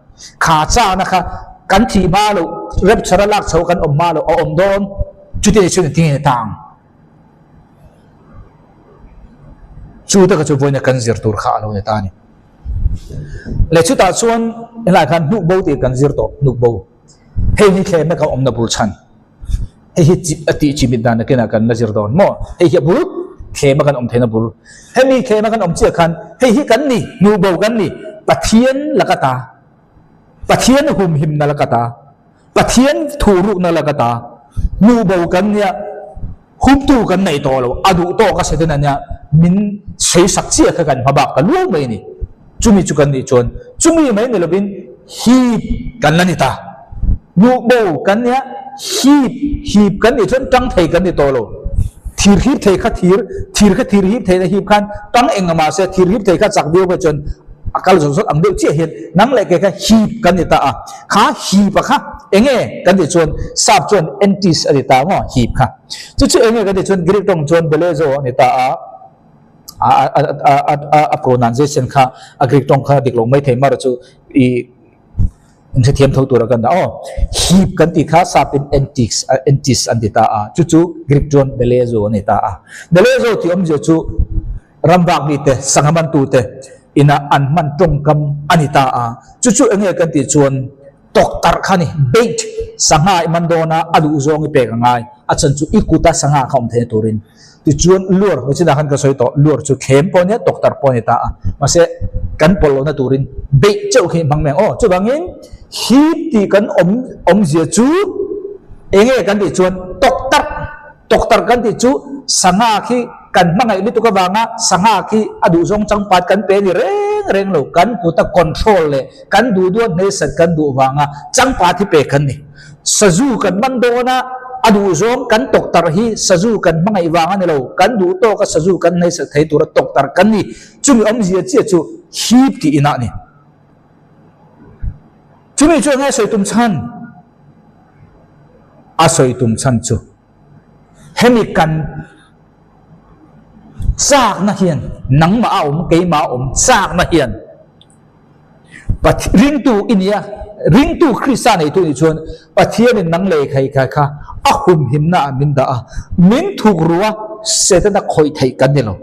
[SPEAKER 1] Kha chakna kha kan thih hma loh rapture a lak chho kan awm hma loh a awm dawn chuti ni chuan engtin nge tang? Chu taka chu vawiina kan zir tur kha a lo ni ta a ni. Leh chutah chuan helaiah khan hnuk bo tih kan zir tawh, hnuk bo. Hei hi thlemna kan awmna bul chhan. Hei hi a tih chimit dan nakinah kan la zir dawn maw? Hei hi a bul, thlema kan awm theihna bul. Hemi thlema kan awm chiah khan hei hi kan ni, hnuh bo kan ni, Pathian laka ta, Pathian humhimna laka ta. Pathian thurukna lak ata hnuhbo kan nia, humtu kan nei tawh lo, a duh tawk a Setana nia min sawisak chiah kha kan hmabak ta luau mai a ni. Chumi chu kan nih chuan chumi mai ni lovin hip kan la ni ta. Hnuhbo kan nia, hip, hip kan nih chuan tang thei kan ni tawh lo. Thir hip thei kha thir, thir kha thir hip theihna hip khan tang eng a mahse thir hip thei kha chak viau phei chuan a kal zawt zawt ang deuh chiah hian nang leh kei kha hip kan ni ta a. Kha hip a kha enge kan tih chuan sap chuan entis a ti ta maw hip kha. Chu chu enge kan tih chuan Greek tawng chuan belezo a ni ta a, a a a a a pronunciation kha a Greek tawng kha dik lo mai thei mar chu i hrethiam tho tur a kan dah aw. Hip kan tih kha sap in entis entis an ti ta a, chu chu Greek chuan belezo a ni ta a. Belezo tih awmzia chu Ramvak mite, sangha mantute ina an hman tawngkam a ni ta a, chu chu enge kan tih chuan tawktarh kha a ni, bait, sangha i man dawn a, a duh zawng i pek a ngai, a chhan chu i kuta sangha kha awm theihna turin. Tichuan luar, hmeichhinah khan ka sawi tawh, luar chu thlem pawh a nia, tawktarh pawh a ni ta a, mahse kan pawlh lohna turin bait chauh khi hmang mai ang aw. Chuvangin hip tih kan awm awmzia chu enge kan tih chuan tawktarh, Tawktarh kan tih chu sangha khi kan hmangaih lutuk avanga sangha khi a duhzawng changpat kan pe ni reng reng lo, kan kuta control leh kan duh duan hmeisat kan duh vanga changpat hi pek kan ni. Sazu kan man dawn a, a duhzawng kan tawktarh hi sazu kan hmangaih vang a ni lo, kan duh tawka sazu kan hmeisat thei tura tawktarh kan ni. Chumi awmzia chiah chu hip tih inah a ni. Chumi chu enge sawi tum chhan? A sawi tum chhan chu hemi kan chakna hian nangmah a awm keimah a awm chakna hian ringtu i nia ringtu Krista neitu nih chuan Pathianin nang lei khai khai kha a humhimna ah min dah a min thuk ru a Setana khawih theih kan ni lo.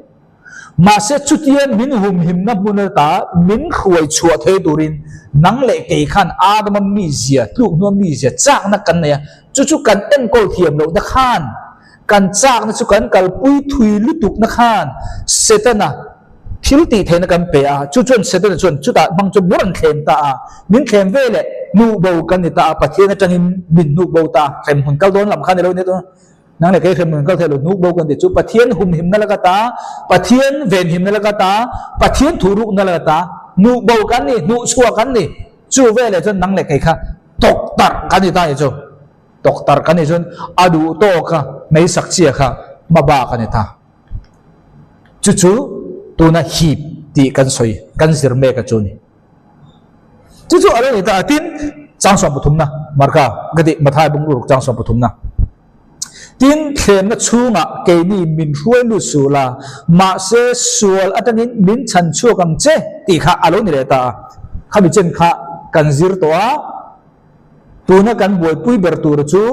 [SPEAKER 1] Mahse chutia min humhimna hmun ata min hruai chhuah thei turin nang leh kei khan Adama mizia, tluk hnua mizia chakna kan nei a, chu chu kan enkawl thiam lohna khan, kan chakna chu kan kalpui thui lutukna khan Setana thil tih theihna kan pe a, chu chuan Setana chuan chutah hmang chu mur an thlem ta a, min thlem ve leh hnuhbo kan ni ta a, Pathian atangin min hnuhbo ta a, hremhmun kal dawn lam kha ni lo nia tuna. Nang leh kei hremhmun kal thei lo hnuk bo kan ti chu Pathian humhimna laka ta, Pathian venhimna laka ta, Pathian thurukna laka ta hnuh bo kan ni, hnuh chhuah kan ni. Chu veleh chuan nang leh kei kha tawktarh kan ni ta ni chu. Tawktarh kan ni chuan a duh tawk kha hmeisak chia kha hmaba kan ni ta. Chu chu tuna hip tih kan sawi, kan zir mek a chu ni. Chu chu a lo ni ta a, tin chang sawm pathumna Marka ka tih Mathai bungruk chang sawm pathumna. Tin, thlemna chhungah keini min hruai lut suh la, mahse sual atangin min chhan chhuak ang che tih kha a lo ni leh ta a. Khami chen kha kan zir tawh a, tuna kan buaipui ber tur chu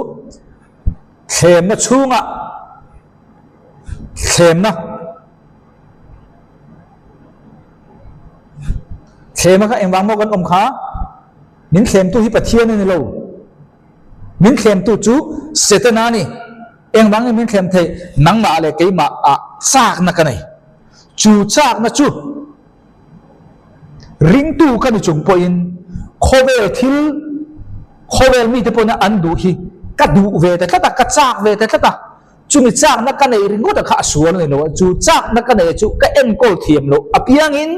[SPEAKER 1] thlemna chhungah thlemna thlema kha engvang maw kan awm kha min thlemtu hi Pathian a ni lo. Min thlemtu chu Setana a ni. Engvangin min thlem theih? Nangmah leh keimah ah chakna ka nei. Chu chakna chu ringtu ka ni chung pawhin khawvel thil, khawvel mite pawhin an duh hi ka duh ve ta tlat a, ka chak ve ta tlat a. Chumi chakna ka neih ringawt a kha a sual a ni lo a, chu chakna ka neih chu ka enkawl thiam loh apiangin,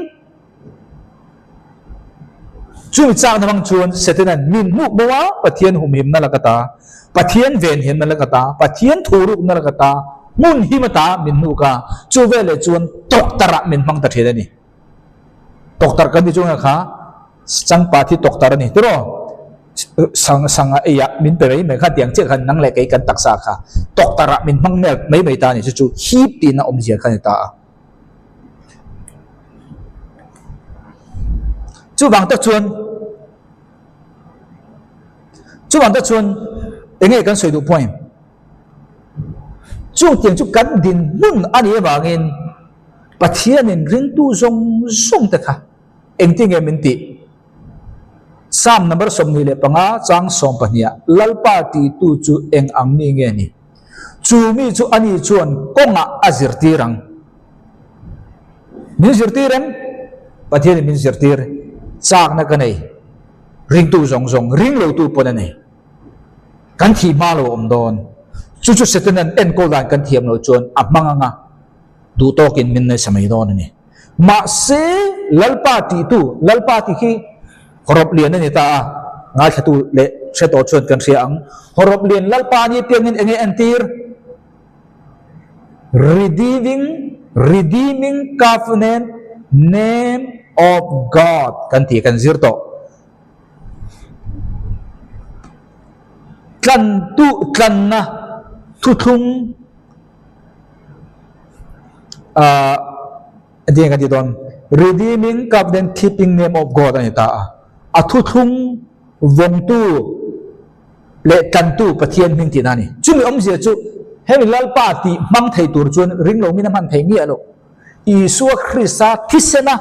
[SPEAKER 1] Chumi chakna hmang chuan Setana'n min hmuh bo a, Pathian humhimna lak ata, Pathian venhimna lak ata, Pathian thurukna lak ata, hmun him ata min hnuk a, chu veleh chuan tawktarh ah min hmang ta thin a ni. Tawktarh kan ti chu nge kha? Changpat hi tawktar a ni tiraw? Sang sanga ei ah min pe mai mai kha tiang chiah khan nang leh kei kan taksa kha tawktar ah min hmang mel mai mai ta a ni. Chu chu hip tihna awmzia kha a ni ta a. Chuvang tak chuan chuvang tak chuan enge kan sawi duh point? Chung tiang chu kan dinhmun a nih avangin Pathianin ringtu zawng zawng te kha engtin nge min tih? Psalm number 25 chang 12 Lalpa tihtu chu eng ang mi nge ni? Chu mi chu ani chuan kawngah a zirtir ang. Min zirtir em? Pathianin min zirtir chakna ka nei. Ringtu zawng zawng, ring lotu pawn a nei. Kan thih hma lo awm dawn. Chu chu Setanan enkawl dan kan thiam loh chuan a hmang anga duh tawkin min naisa mai dawn a ni. Mahse, Lalpa tihtu, Lalpa tih khi hawrawp lian a ni ta a, ngaithlatu leh hre tawh chuan kan hria ang. Hawrawp lian Lalpa ni piangin enge entir? Redeeming, Redeeming Covenant Name of God kan tih kan zir tawh. Tlantu, tlanna thuthlung ah engtin nge kan tih dawn redeeming covenant keeping name of God a ni ta a a thuthlung vawngtu leh tlantu Pathian hming tihna a ni chumi awmzia chu hemi Lalpa tih hmang thei tur chuan ring lo min a hman thei miah loh Isua Krista thisena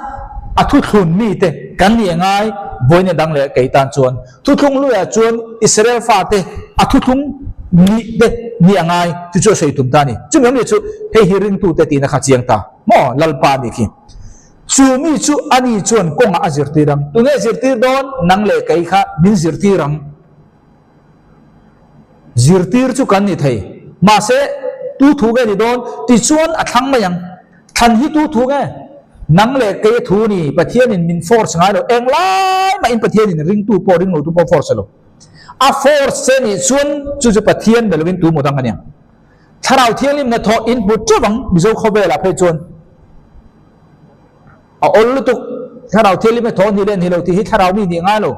[SPEAKER 1] a thuthlun mite kan nih ngai vawiin dang leh kei tan chuan thuthlung luiah chuan Israel fate a thuthlung nih te nih a ngai chu chu a sawi tum ta a ni. Chumi awmzia chu hei hi ringtute tihna kha chiang ta maw Lalpa nih khi. Chu mi chu ani chuan kawngah a zirtir ang. Tunge zirtir dawn? Nang leh kei kha min zirtir ang. Zirtir chu kan ni thei. Mahse, tu thu nge ni dawn? Tichuan a thlang mai ang. Thlan hi tu thu nge? Nang leh kei a thu ni, Pathianin min force ngai lo. Englai mahin Pathianin ringtu pawh ringlotu pawh force lo. A force che nih chuan chu chu Pathian be lovin tu maw dang a nia. Thlarau Thianghlim hnathawh in hmu teuh ang Mizo khawvelah phei chuan. A awl lutuk. Thlarau Thianghlim hnathawh ni leh ni lo tih hi thlarau mi nih ngai lo.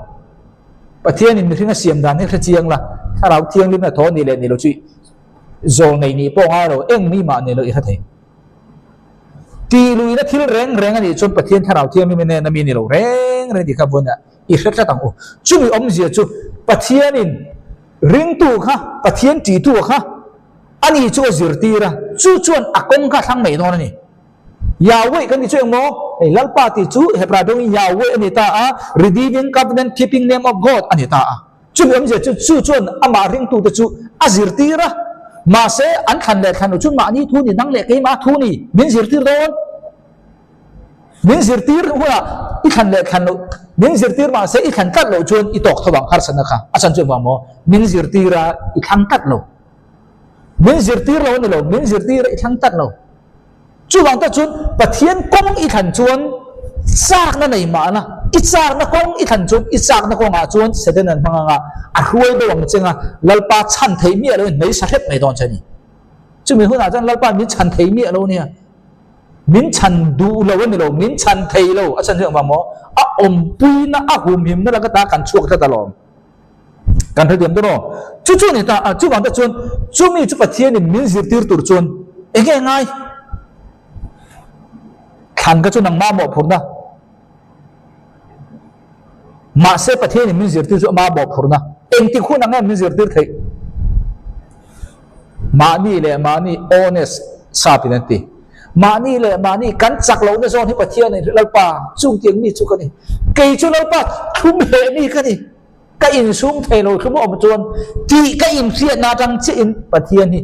[SPEAKER 1] Pathianin mihring a siam dan hi hre chiang la, Thlarau Thianghlim hnathawh ni leh ni lo chu zawl nei nih pawh ngai lo, eng mi mah ni lo i hre thei. Tih luihna thil reng reng a nih chuan Pathian Thlarau Thianghlim a nena mi ni lo reng reng tih kha vawiinah i hre tlat ang u. Chumi awmzia chu Pathianin ringtu kha, Pathian ṭihtu kha ani chu a zirtir a, chu chuan a kawng kha a thlang mai dawn a ni. Yahweh kan tih chu engmaw? Hei Lalpa tih chu Hebrai tawngin Yahweh a ni ta a, Redeeming Covenant Keeping Name of God a ni ta a. Chumi awmzia chu chu chuan amah ringtute chu a zirtir a, mahse an thlan leh thlan lo chu mahni thu ni, nang leh keimah thu ni, min zirtir dawn. Min zirtir hunah i thlan leh thlan loh, min zirtir mahse i thlan tlat loh chuan i tawk tho ang harsatna kha. A chhan chu engvang maw? Min zirtir a, i thlang tlat lo. Min zirtir lo a ni lo, min zirtir a, i thlang tlat lo. Chuvang tak chuan Pathian kawng i thlan chuan chakna nei mahna, i chakna kawng i thlan chuan i chakna kawngah chuan Satan an hmang anga a hruai deuh ang chenga Lalpa chhan thei miah loin hmei sa hrep mai dawn che a ni. Chumi hunah chuan Lalpa min chhan thei miah lo nia. Min chhan duh lo a ni lo, min chhan thei lo a chhan chu engvang maw? A awmpuina, a humhimna laka ta kan chhuak tlat alawm. Kan hrethiam dawn aw. Chu chu a ni ta a, chuvang te chuan chumi chu Pathianin min zirtir tur chuan eng nge ngai? Thlan kha chu nangmah mawhphurhna. Mahse Pathianin min zirtir chu ama mawhphurhna. Engtik hun ang nge min zirtir theih? Mahni leh mahni honest sapin an ti. Mahni leh mahni kan chak lohna zawn hi Pathian in Lalpa chungtiang mi chu ka ni. Kei chu Lalpa thlum hleh mi ka ni. Ka insum thei lo thlum a awm chuan tih ka inhriatna atang chiahin Pathian hi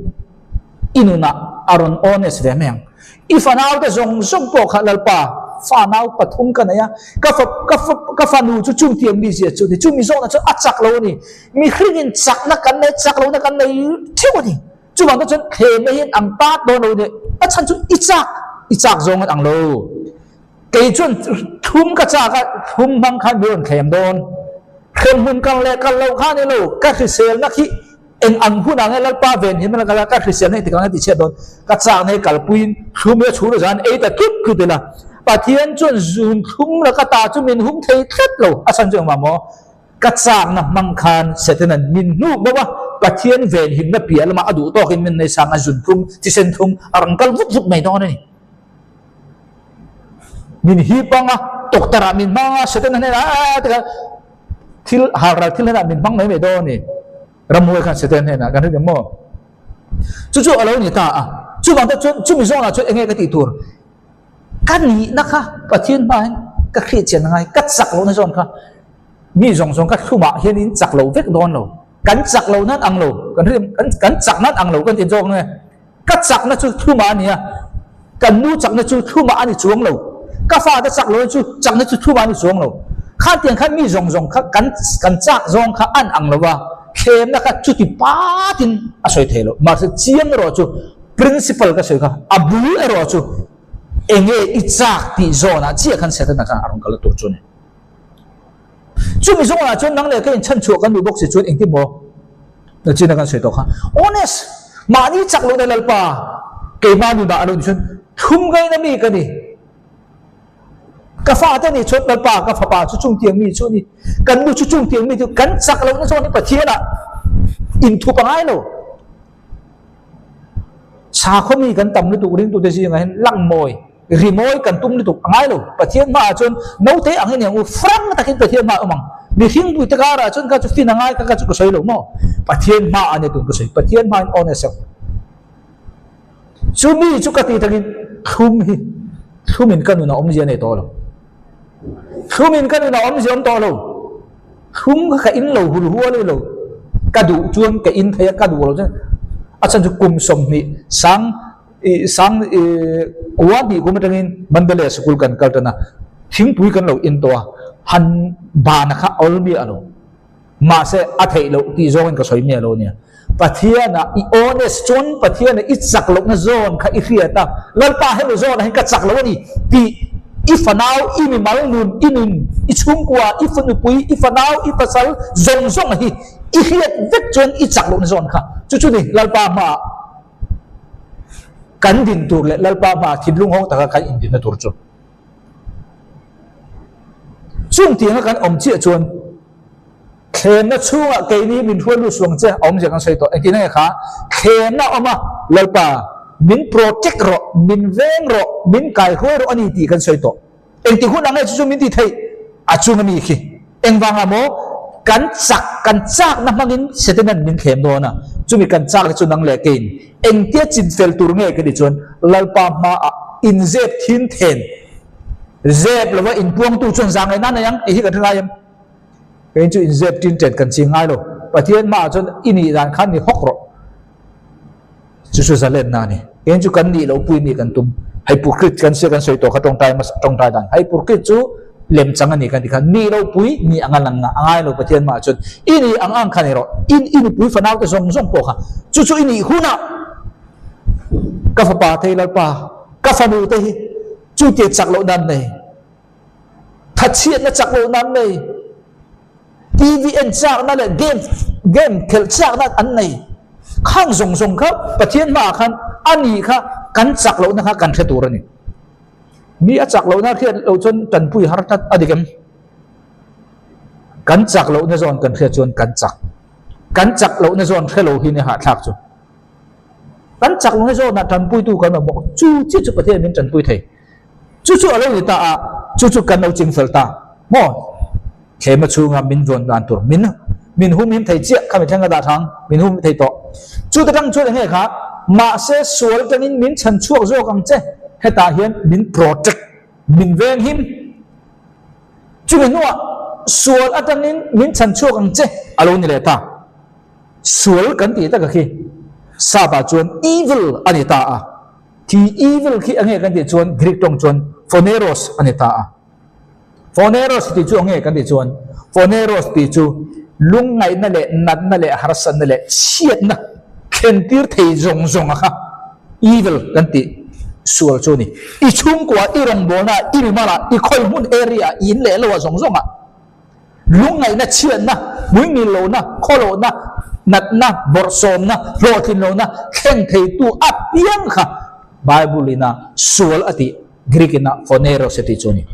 [SPEAKER 1] i nunah a rawn honest ve mai ang. I fanaute zawng zawng pawh kha Lalpa fanau pathum ka nei a, ka fa ka fa ka fanu chu chungtiang mi zia chu a ni. Chumi zawhna chu a chak lo a ni. Mihringin chakna kan nei, chak lohna kan nei theuh a ni. Chuvang te chuan thlem hi an pat dawn lo nia, a chhan chu i chak, i chak zawng an ang lo. Kei chuan thlum ka chak a, thlum hmang khan min rawn thlem dawn. Hremhmun kal leh kal loh kha ni lo, ka hriselna khi eng ang hun ah nge Lalpa ven him a la ka hriselna engtik ang nge tih chhiat dawn. Ka chakna hi kalpuiin thlum hi a chhur zan ei ta tlut tlut ila. Pathian chuan zun thlum laka ta chu min hum thei tlat lo. A chhan chu engmah maw? Ka chakna hmang khan Setanan min hnuk bo a, Pathian venhimna piah lamah a duh tawkin min nei sang a, zun thlum, thisen thlum a rawn kal vut vut mai dawn a ni. Min hip ang a, tawktarah min hmang a, Setana hnenah aa ti khan thil halral thil hnenah min hmang mai mai dawn a ni. Ramhuai khan Setana hnenah kan hre maw? Chu chu a lo ni ta a. Chuvang te chuan chumi zawnah chuan enge ka tih tur? Ka nihna kha Pathian hmaah hian ka hriat chian a ngai, ka chak lohna zawn kha mi zawng zawng ka thlumah hianin chak lo vek dawn lo. Kan chak lo nan ang lo, kan hre kan chak nan ang lo kan ti zawk nge. Ka chakna chu thlumah a ni a, kan nu chakna chu thlumah a ni chuang lo. Ka fate chak lohna chu chakna chu thlumah a ni chuang lo. Khatiang khan mi zawng zawng kha kan kan chak zawng kha an ang lo va, thlemna kha chuti patin a sawi thei lo. Mahse chiang erawh chu principle ka sawi kha a bul erawh chu enge i chak tih zawnah chiah khan Setana khan a rawn kal tur chu a ni. Chumi zawnah chuan nang leh ka inchhan chhuah kan duh bawk si chuan engtin maw nachina kan sawi tawh kha. Honest! Mahni chak lohna Lalpa keimah nunah a lo ni chuan thum ngaina mi ka ni. Ka fate nih chuan Lalpa ka fapa chu chungtiang mi chu a ni. Kan nu chu chungtiang mi chu kan chak lohna chuan Pathianah inthup a ngai lo. Sakhaw mi kan tam lutuk ringtute zingah hian langmawi, rimawi kan tum lutuk a ngai lo. Pathian hmaah chuan naute ang in ang u, frank takin Pathian hmaah awm ang. Mihring pui te karah chuan kha chu fin a ngai kha kha chu ka sawi lo maw. Pathian hmaah a ni tun ka sawi. Pathian hmain honest ang. Chu mi chu ka tih takin thlum hi thlumin ka nun a awmzia nei tawh lo. Thlumin ka nun a awmzia awm tawh lo. Thlum kha ka in lo hul hual lo. Ka duh chuan ka in thei a, ka duh lo chuan a chhan chu kum 20 sang i sang i kua hnih kum atangin Mandalay sikul kan kal tan a, thingpui kan lo in tawh a, han bana kha awl miah lo. Mahse a theih loh tih zawngin ka sawi miah lo nia. Pathiana i honest chuan Pathiana i chak lohna zawn kha i hriat a, Lalpa hemi zawnah hian ka chak lo a ni tih i fanau, i mimal nun, i nun, i chhungkua, i fanupui, i fanau, i pasal zawng zawng hi i hriat vek chuan i chak lohna zawn kha chu chu ni Lalpa hmaah kan din tur leh Lalpa hmaah thinlung hawng taka kan indinna tur chu. Chung tianga kan awm chiah chuan thlemna chhungah keini min hruai lut suang che a awmzia kan sawi tawh. Engtin nge kha thlemna a awm a, Lalpa min protect rawh, min veng rawh, min kai hruai rawh a ni tih kan sawi tawh. Engti hun ang nge chu chu min ti theih? A chung a mi khi. Engvanga maw kan chak, kan chakna hmangin Setanan min thlem dawn a, chumi kan chakna chu nang leh keiin engtia chinfel tur nge ka ti chuan Lalpa hmaah inzep thin then zep lova inpuangtu chuan zah ngaih nan nei ang tih hi kan hre ngai em? Keiin chu inzep tin ṭet kan ching ngai lo. Pathian hmaah chuan i nih dan khan ni hawk rawh. Chu chu zalenna a ni. Keiin chu kan nih loh pui mi kan tum. Hei purkrit kan sia kan sawi tawh kha tawngtai hmasa tawngtai dan. Hei purkrit chu lemchang a ni kan ti kha. Nih loh pui nih ang a lang a ngai lo Pathian hmaah chuan i nih ang ang kha ni rawh. I i nupui fanau te zawng zawng pawh kha chu chu i nih hunah ka fapa te hi Lalpa ka fanu te hi chu tia chak loh nan nei. Thatchhiatna chak loh nan nei. TV en chakna leh game game khelh chakna an nei. Khang zawng zawng kha Pathian hmaah khan a ni kha kan chak lohna kha kan hre tur a ni. Mi a chak lohna hriat loh chuan tanpui har tlat a dik em? Kan chak lohna zawn kan hriat chuan kan chak. Kan chak lohna zawn hre lo hi ni hahthlak chu. Kan chak lohna zawnah tanpuitu kan awm bawk. Chu chiah chu Pathian min tanpui thei. Chu chu a lo ni ta a, chu chu kan lo ching fel ta maw? Thlema chhunga min vawn dan tur min min hum him thei chiah kha mi thleng a dah thang, min hum thei tawh. Chu te tang chuan eng nge kha? Mahse sual tangin min chhan chhuak zawk ang che, hetah hian min protect, min veng him. Chumi hnuah sual atangin min chhan chhuak ang che a lo ni leh ta. Sual kan tih taka khi Sap-ah chuan evil a ni ta a. Thi evil khi enge kan tih chuan Greek tawng chuan phoneros a ni ta a. Phoneros tih chu enge kan tih chuan phoneros tih chu lungngaihna leh natna leh harsatna leh chhiatna thlentir thei zawng zawng a kha evil kan tih sual chu a ni. I chhungkua, i rawngbawlna, i mimal ah, i khawi hmun area ah, i in leh lo ah zawng zawng ah Lungngaihna, chhiatna, hmuingil lohna, khawlohna, natna, bawrhsawmna, hlawhtlin lohna thleng theitu apiang kha Bible-in a sual a tih. Greek in a phoneros a tih chu a ni.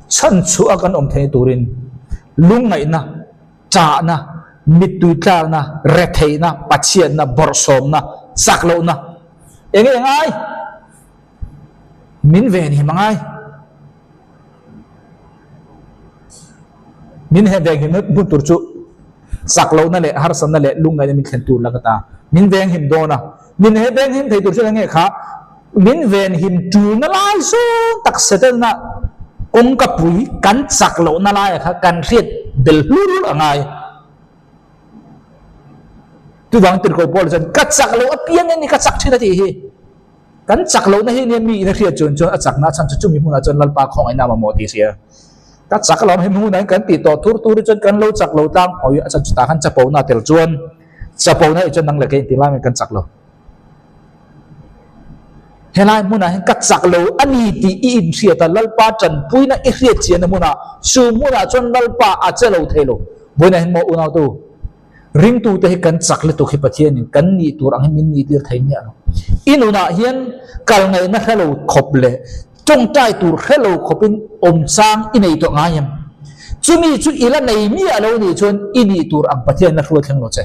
[SPEAKER 1] Chhan chhuah a kan awm theihna turin lungngaihna, chahna, mittui tlakna, retheihna, pachhiatna, bawrhsawmna, chak lohna eng nge ngai? Min ven him a ngai. Min he veng him hmun tur chu chak lohna leh harsatna leh lungngaihna min thlen tur la ka ta. Min veng him dawn a. Min he veng him thei tur chu enge kha min ven him tulna lai zawng tak setelna kawngka pui kan chak lohna laia kha kan hriat bel hlur a ngai. Chuvang tirhkoh Paul chuan ka chak loh apiang eng ni ka chak thin a tih hi. Kan chak lohna hi nia mi in a hriat chuan chuan a chakna chhan chu chumi hmunah chuan Lalpa khawngaihna a mamawh tih hria. Ka chak lo hemi hmunah hian kan tih tawh thur tur hi chuan kan lo chak lo tlang phawi a chhan chutah khan chapona a tel chuan chapona hi chuan nang leh kei inti lai mai kan chak lo. Helai hmunah hian ka chak lo a ni tih i inhriat a, Lalpa tanpuina i hriat chianna hmunah chu hmunah chuan Lalpa a che lo thei lo. Vawiinah hian maw unautu? Ringtute hi kan chak lutuk hi Pathianin kan nih tur ang hi min nih tir thei miah lo. I nunah hian kal ngaihna hre lo khawp leh tawngtai tur hre lo khawpin awm chang i nei tawh ngai em? Chumi chu i la nei miah lo nih chuan i nih tur ang Pathianin a hruai thleng lo che.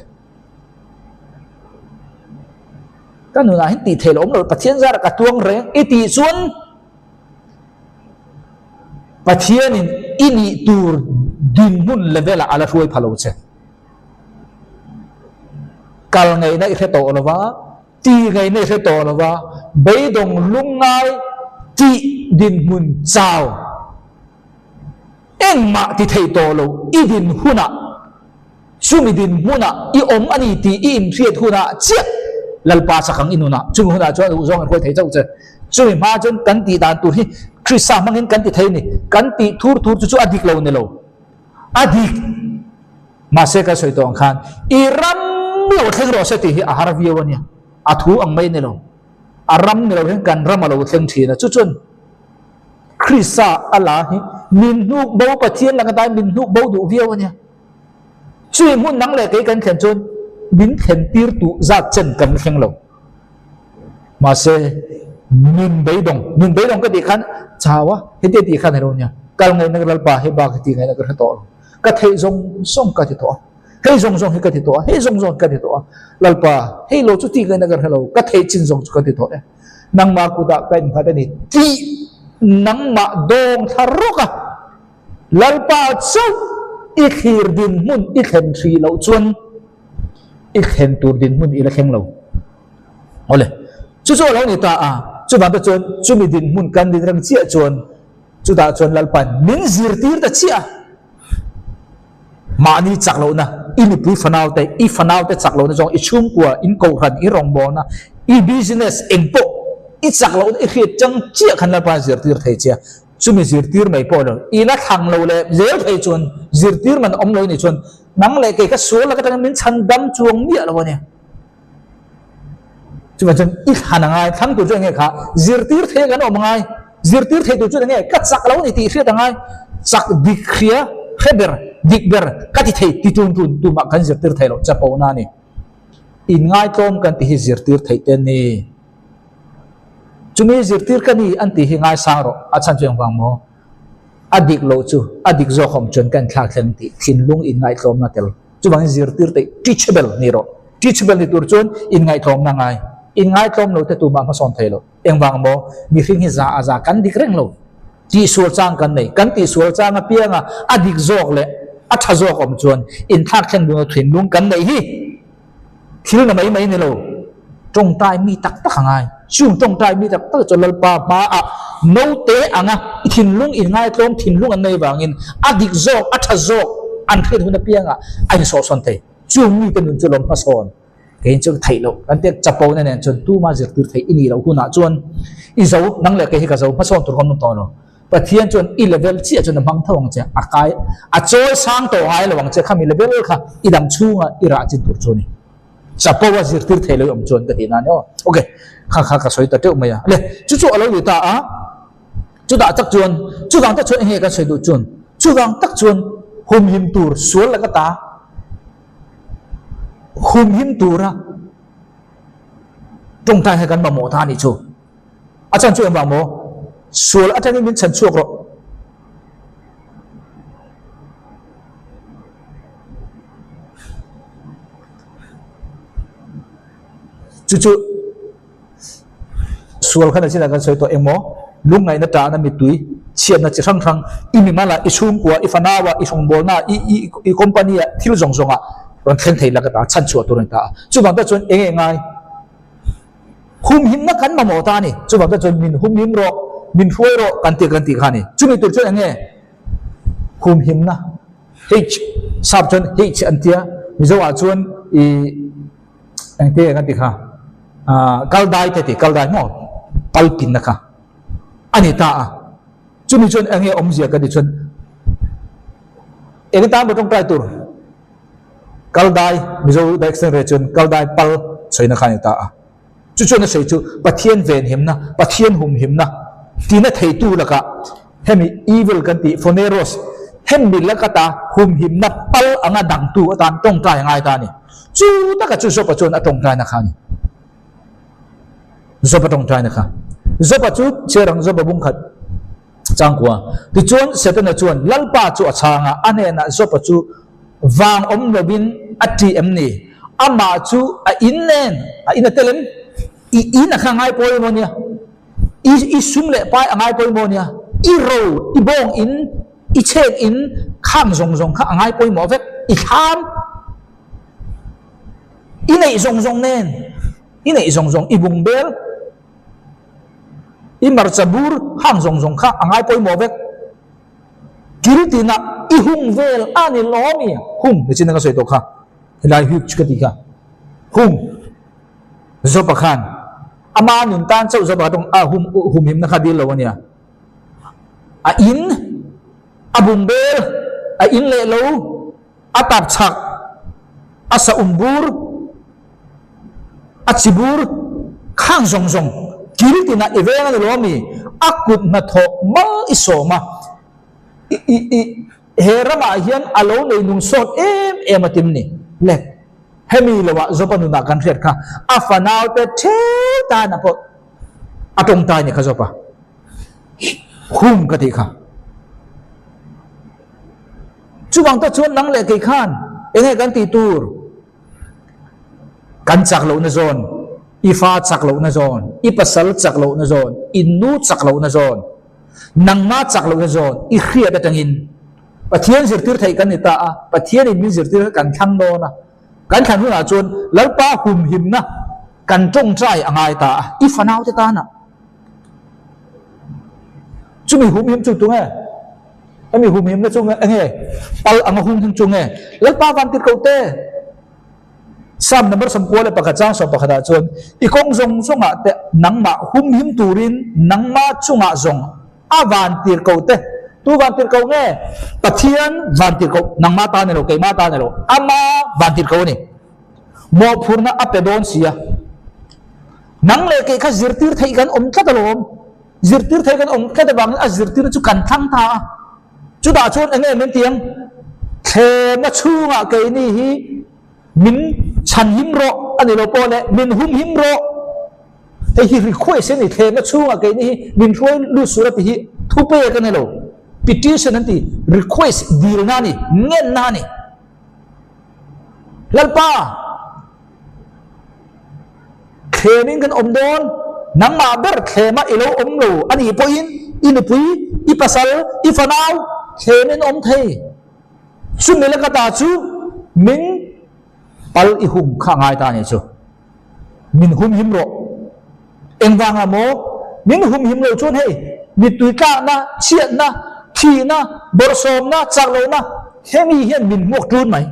[SPEAKER 1] Ka nunah hian tih theih lo awm lo, Pathian zarah ka tuang reng i tih chuan Pathianin i nih tur dinhmun level-ah a la hruai pha lo che. Kal ngaihna i hre tawh lo va, ti ngaihna i hre tawh lo va, beidawng lungngai tih dinhmun chau engmah ti thei tawh lo i din hunah, chumi dinhmunah i awm a ni tih i inhriat hunah chiah Lalpa chak ang i nunah, chumi hunah chuan a duhzawng in hruai thei chauh che. Chumi hma chuan kan tih dan tur hi Krista hmangin kan ti thei a ni. Kan tih thur thur chu chu a dik lo ni lo. A dik. Mahse ka sawi tawh ang khan i ram lo thleng rawh se tih hi a har viau a nia. A thu ang mai ni lo. A ram ni lo hian kan ram a lo thleng thin a. Chu chuan Krista a la hi min hnuk bo Pathian laka tain min hnuk bo duh viau a nia. Chui hmun dang leh kei kan thlen chuan min thlen tir tuh zat chen kan la thleng lo. Mahse nun beidawng, nun beidawng ka tih khan chau a, heti a tih khan alo nia. Kal ngaihna ka Lalpa hei bak hi tih ngaihna ka hre tawh lo. Ka theih zawng zawng ka ti tawh a, hei zawng zawng hi ka ti tawh a, hei zawng zawng hi ka ti tawh a. Lalpa, hei lo chu tih ngaihna ka hre lo, ka theih chin zawng chu ka ti tawh e. Nangmah kutah ka innghat a ni tih nangmah dawng thla rawk a. Lalpa chauh i thlir dinhmun i thlen hrih loh chuan i thlen tur dinhmun i la thleng lo. Awle, chu chu a lo ni ta a, chuvang te chuan chumi dinhmun kan din reng chiah chuan chutah chuan Lalpa'n min zirtir ta chiah a. Mahni chak lohna, i nupui fanau te, i fanau te chak lohna zawng, i chhungkua, in kohhran, i rawngbawlna, i business engpawh i chak lohna i hriat chang chiah khan Lalpa'n zirtir thei che a. Chumi zirtir mai pawh lo, i la thlang lo leh zel thei chuan zirtir man awm lo i nih chuan nang leh kei ka sual lak atangin min chhan dam chuang miah lo a nia. Chuvang chuan i thlan a ngai, thlang tur chu enge kha zirtir thei kan awm a ngai, zirtir thei tur chu enge ka chak lo a ni tih hriat a ngai, chak dik hria hre ber, dik ber ka ti thei ti tun tun tumah kan zirtir thei lo chapona a ni. Inngaitlawm kan ti hi zirtir theih te ni. Chumi zirtir ka ni an tih hi ngaisang rawh, a chhan chu engvang maw? A dik loh chu a dik zawk awm chuan ka inthlak thleng tih thinlung inngaihtlawmna tel. Chuvangin zirtir te teachable ni rawh. Teachable ni tur chuan inngaihtlawmna ngai. Inngaihtlawm lo te tumah hmasawn thei lo. Engvang maw? Mihring hi za a za kan dik reng lo. Tihsual chang kan nei. Kan tihsual chang apianga a dik zawk leh a tha zawk awm chuan inthlak thleng duhna thinlung kan neih hi. Thil na mai mai ni lo, tawngtai mi tak tak a ngai. Chung tawngtai mi tak tak chu Lalpa hmaah naute anga i thinlung inngaihtlawm thinlung an nei vangin a dik zawk, a tha zawk an hriat hun apiangah a insawhsawn thei. Chung mite nun chu lawm hmasawn keiin chu theih loh. Kan tiang chapona nen chuan tuma zirtir theih i nih loh hunah chuan i zo, nang leh kei hi ka zo hmasawn tur ka awm tawh lo. Pathian chuan i level chiah chuan a hmang tho ang che, a kai, a chawi sang tawh ngai lo ang che, khami level kha i dam chhunga i rah chin tur chu a ni. Chapo a zirtir thei lo i awm chuan ka tih nan aw. Ok, kha kha ka sawi ta teuh mai a. Le, chu chu a lo ni ta a, chutah tak chuan, chuvang tak chuan enge kan sawi duh chuan, chuvang tak chuan humhim tur sual laka ta. Humhim tura tawngtai kha kan mamawh ta a nih chu. A chan chu engvang maw? Sual atangin min chhan chhuak rawh. Chu chu sual khan a chinah kan sawi tawh engmaw? Lungngaihna tahna mittui chhiatna chi hrang hrang i mimal ah, i chhungkua, i fanau ah, i rawngbawlna ah, i i i company ah thil zawng zawng ah rawn thleng thei lak ata chhan chhuah tur a ni ta a. Chuvang tak chuan eng nge ngai? Humhimna kan mamawh ta a ni. Chuvang tak chuan min humhim rawh, min hruai rawh kan tih kan tih kha a ni. Chumi tur chuan eng nge? Humhimna H sap chuan H an tia Mizo ah chuan i engte kan ti kha ah kal dai te ti kal dai maw pal pinna kha a ni ta a chumi chuan enge awmzia kan ti chuan eng tan maw tawngtai tur kal dai Mizo dictionary chuan kal dai pal sawi na kha a ni ta a. Chu chuan a sawi chu Pathian venhimna, Pathian humhimna tina theitu lakah hemi evil kan tih phoneros hemi lakata humhimna pal anga dangtu atan tawngtai a ngai ta a ni. Chu taka chu Job-a chuan a tawngtaina kha a ni. Job-a tawngtaina kha. Job-a chu chhiar ang Job-a bungkhat changkua. Tichuan Setana chuan Lalpa chu a chhang a, a hnenah Job-a chu Vang awm lovin a ṭih em ni? Amah chu a in nen a in a tel em? I in a kha ngai pawimawh nia. I i sum leh pai a ngai pawimawh nia. I ro, i bawng in, i chhek in khang zawng zawng kha a ngai pawimawh vek. I thlam, i neih zawng zawng nen, i neih zawng zawng, i bung bel, i marcha bur khang zawng zawng kha a ngai pawimawh vek. Kil tina i hung vel a ni lo mi? Hung ni chin ka sawi tawh kha. Helai huge ka tih kha. Hung Job-a khan ama nun tan chauh Job-a tawng a hum humhimna kha dil lo a nia. A in a bung bel, a in leh lo, a tap chhak, a sa um bur, a chi bur khang zawng zawng kil tina i veng a ni lo mi? A kut hnathawh mal i sawm a, i i i he ramah hian a lo nei nung sawt em em a tim ni. Le, hemi loah Job-a nunah kan hriat kha a fanaute theu tana pawh a tawngtai ni kha Job-a hum ka tih kha. Chuvang te chuan nang leh kei khan enge kan tih tur? Kan chak lohna zawn, i fa chak lohna zawn, i pasal chak lohna zawn, i nu chak lohna zawn, nangma chak lohna zawn i hriat atangin Pathian zirtir theih kan ni ta a, Pathianin min zirtir kha kan thlang dawn a, kan thlan hunah chuan Lalpa humhimna kan tawngtai a ngai ta a, i fanaute tana chumi humhim chu tunge? Hemi humhimna chu enge? Pal anga humhim chu nge? Lalpa van tir ko te. Psalm number 91 chang 11 ah chuan i kawng zawng zawngah te nangmah humhim turin nangmah chungah zawng a van tir ko te. Tu van tir ko nge? Pathian van tir ko. Nangmah ta ni lo, keimah ta ni lo. Ama van tir ko a ni. Mawhphurhna a pe dawn sia. Nang leh kei kha zirtir theih kan awm tlat alawm. Zirtir thei kan awm tlat avangin a zirtirna chu kan thlang ta a. Chutah chuan eng nge min ti ang? Thlemna chhungah keini hi min chhanhim rawh a ni lo pawh le min humhim rawh. Hei hi request a ni, thlemna chhungah keini hi min hruai lut sur a ti hi thupek a ni lo. Petition an ti, request dilna a ni, ngenna a ni. Lalpa! Thlemin kan awm dawn, nangmah ber thlema i lo awm lo a nih pawhin i nupui, i pasal, i fanau thlemin awm thei. Chumi laka ta chu min pal i hum kha a ngai ta a nih chu. Min humhim rawh. Engvanga maw? Min humhim lo chuan hei mittui tlakna, chhiatna, thihna, bawrhsawmna, chaklohna hemi hian min hmuak ṭun mai.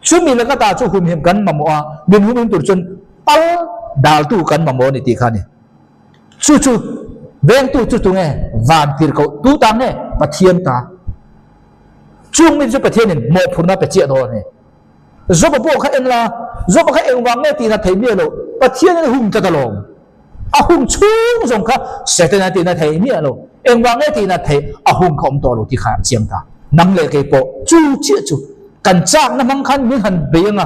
[SPEAKER 1] Chumi laka ta chu humhim kan mamawh a, min humhim tur chuan pal daltu kan mamawh a ni tih kha a ni. Chu chu vengtu chu tunge? Van tirhkoh tu ta nge? Pathian ta. Chung mi chu Pathianin mawhphurhna pe chiah dawn a ni. Job-a pawh kha en la, Job-a kha engvang nge tihna thei miah lo, Pathianin a hum tlat alawm. A hum chhung zawng kha Setana tihna thei miah lo, engvang nge tihna thei a hum kha awm tawh lo tih kha a chiang ta. Nang leh kei pawh chu chiah chu kan chakna hmang khan min han bei ang a.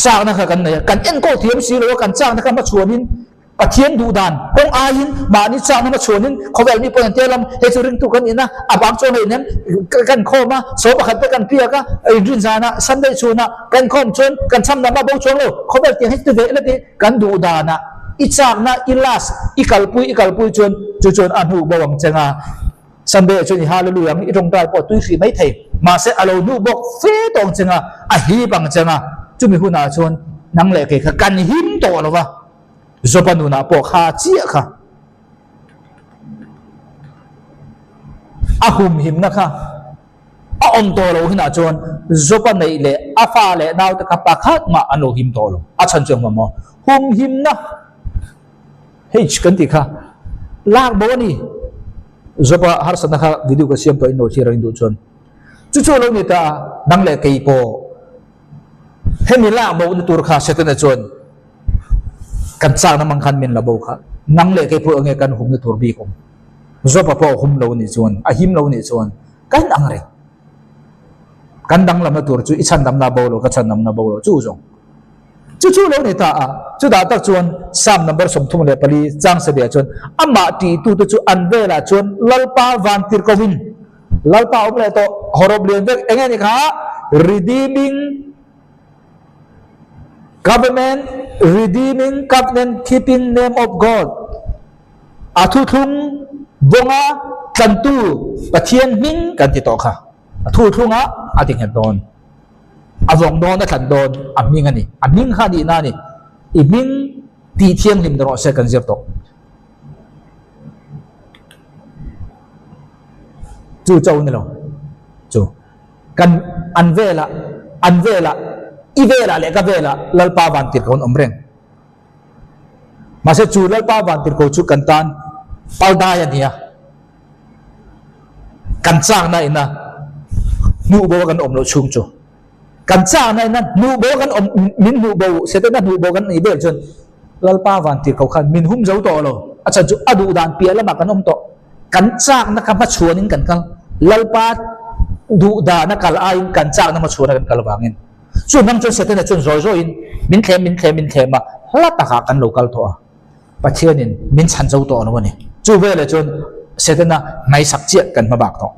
[SPEAKER 1] Chakna kha kan nei a, kan enkawl thiam si lo a, kan chakna kha hmachhuanin Pathian duh dan kawng aiin mahni chakna hmachhuanin khawvel mi pawhin an tia lam, hei chu ringtu kan in a, a bang chuan hei nem kan khawm a, saw pakhat te kan piak a, inrin zanah Sunday chhunah kan khawm chuan kan cham lam a bo chuang lo, khawvel tiang hi chu ti ve ila ti kan duh danah i chakna i last i kalpui i kalpui chuan chu chuan a hnuh bo ang cheng a. Sunday ah chuan i hallelujah ang i tawngtai pawh a tui hrih mai thei. Mahse a lo hnuh bawk fe tawh ang cheng a, a hip ang cheng a, chumi hunah chuan nang leh kei kha kan him tawh lo va, Joba nunah pawh kha chiah kha a humhimna kha a awm tawh lo hunah chuan Joba neih leh a fa leh naute kha pakhat mah an lo him tawh lo. A chhan chu engmah maw? Humhimna. H kan tih kha lak bo a ni. Job-a harsatna kha video ka siam tawh in lo thlir ang in duh chuan. Chu chu a lo ni ta a, nang leh kei pawh hemi lak bo na tur kha Setana chuan kan chakna mang khan min la bo kha. Nang leh kei pawh enge kan humna tur bik awm. Job-a pawh a hum lo nih chuan, a him lo nih chuan kan ang reng. Kan danglamna tur chu i chhandamna bo lo, ka chhandamna bo lo chu zawng. Chu chu lo ni ta a, chutah tak chuan Psalm number 34 chang sabiah chuan amah tihtute chu an velah chuan Lalpa van tir kovin Lalpa awm leh tawh hawrawp lian vek eng nge ni kha Redeeming Covenant Redeeming Covenant Keeping Name of God a thuthlung vawnga tlantu Pathian hming kan ti tawh kha a thuthlunga a ti nghet dawn. A vawng dawn, a thlan dawn, a hming a ni. A hming kha a nihna a ni. I hming tih thianghlim rawh se kan zir tawh. Chu cho ni lo. Chu. Kan an velah, an velah, i velah leh ka velah Lalpa van tir ko an awm reng. Mahse chu Lalpa van tir ko chu kan tan paldai a ni a. Kan chakna ina hmuh bo kan awm loh chhung chu kan chakna ina hmuh bo kan awm min hmuh bo Setana hmuh bo kan nih ber chuan Lalpa van tir ko khan min hum zo tawh lo a chhan chu a duh dan piah lamah kan awm tawh kan chakna kha hmachhuanin kan kal Lalpa duh dana kal aiin kan chakna hmachhuana kan kal vangin chu hmang chuan Setana chuan zawi zawiin min thlem min thlem min thlem a hla takah kan lo kal tawh a. Pathianin min chhan zo tawh lo a ni. Chu veleh chuan Setana hmaisak chiah kan hma bak tawh.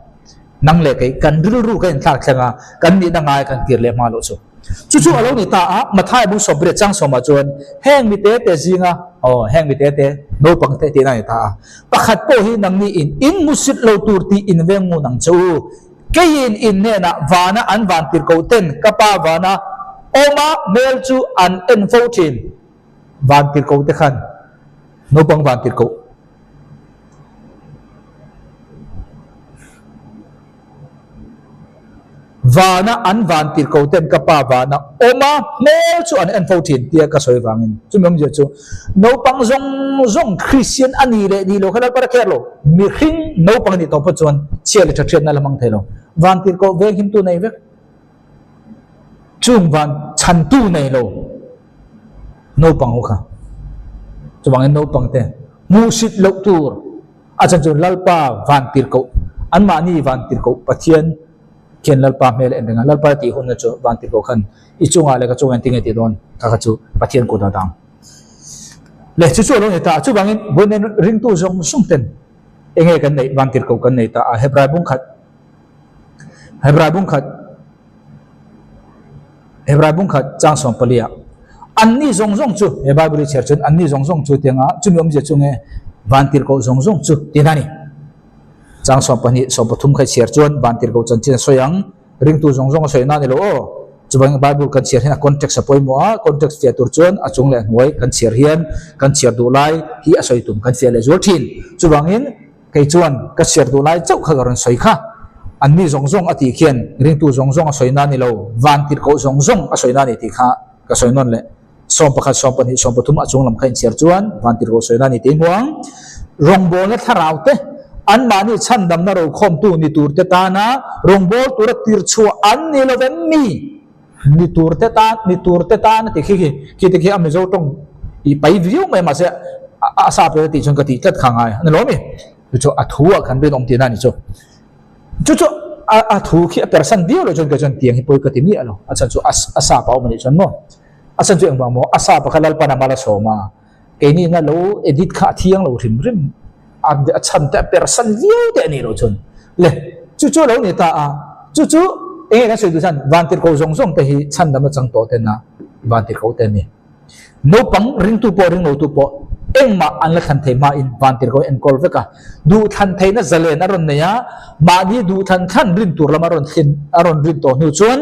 [SPEAKER 1] Nang leh kei kan rilru kan inthlak thleng a, kan nihna ngai kan kir leh hma loh chu. Chu chu a lo ni ta a, Matthai bung sawmriat chang sawmah chuan heng mi te te zinga, aw heng mi te te, naupang te tihna a ni ta a, pakhat pawh hi nangni in in hmusit lo tur tih in veng ngun ang che u. Keiin in hnenah vana an van tir ko ten ka pa vana awma hmel chu an en fo thin. Van tirhkoh te khan naupang van tirhkoh vana an van tirhkoh ten ka pa vana awm a hmel chu an en fo thin tia ka sawi vangin chumi awmzia chu naupang zawng zawng Kristian a ni leh ni lo kha Lalpa kher lo mihring naupang a nih tawh phawt chuan chhia leh tha hriatna la hmang thei lo van tirhkoh venghimtu nei vek Chung van chhantu nei lo naupang ho kha chuvangin naupang te hmuhsit loh tur a chan chu Lalpa van tirhkoh anmahni van tirhkoh Pathian khian Lalpa hmel a en reng a, Lalpa tih hunna chu van tirhkoh khan i chungah leh ka chungah engtin nge tih dawn kha kha chu Pathian kut a dang leh chu chu a lo ni ta chuvangin vawiin ringtu zawng zawng ten enge kan neih van tirhkoh kan nei ta a Hebrai bungkhat Hebrai bungkhat Hebrai bungkhat chang sawm palia anni zawng zawng chu he Bible i chhiar chuan anni zawng zawng chu tianga chumi awmzia chu nge van tirhkoh zawng zawng chu tihna a ni. Chang 12 13 kha i chhiar chuan van tirhkoh chanchin a sawi ang ringtu zawng zawng a sawi na a ni lo aw. Chuvangin Bible kan chhiar hian a context a pawimawh a, context fiah tur chuan a chung leh a hnuai kan chhiar hian kan chhiar duh lai hi a sawi tum kan fiah leh zual thin. Chuvangin Kei chuan ka chhiar duh lai chauh kha ka rawn sawi kha. Anni zawng zawng a tih khian ringtu zawng zawng a sawi na ni lo, van tirhkoh zawng zawng a sawi na ni tih kha ka sawi nawn leh. 11, 12, 13 a chung lam kha inchhiar chuan van tirhkoh sawi na ni tih hmuang. Rawngbawlna thlarau te, anmahni chhandamna rokhawmtu ni tur te tana rawngbâwl tura tirchhuah an ni lo vem mi? Ni tur te tan, ni tur te tan a ti khi khi, khi te khi a Mizo tawng i pai viau mai mahse a sa pe tih chuan ka tih tlat kha ngai a ni lo mi? Chu chu a thu ah khan rinawm tihna a ni chu. Chu chu a thu khi a persan viau lo chuan kei chuan tiang hi pawi ka ti miah lo, a chhan chu a sa pa awm a nih chuan maw. A chhan chu engvang maw? A sa pakhat Lalpan a mal a sawm a, keini ina lo edit kha a thiang lo hrim hrim, a chhan te a persan viau te a nih loh chuan le chu chu a lo ni ta a, chu chu eng nge kan sawi duh chuan vantirhkoh zawng zawng te hi chhandam a chang tawh ten a vantirhkoh te an ni. Naupang ringtu pawh ringlotu pawh engmah an la thlan thei hmain vantirhkoh enkawl vek a, duhthlan theihna zalen a rawn nei a, mahni duhthlan thlan rin tur lama rawn thlen a rawn rin tawh hnu chuan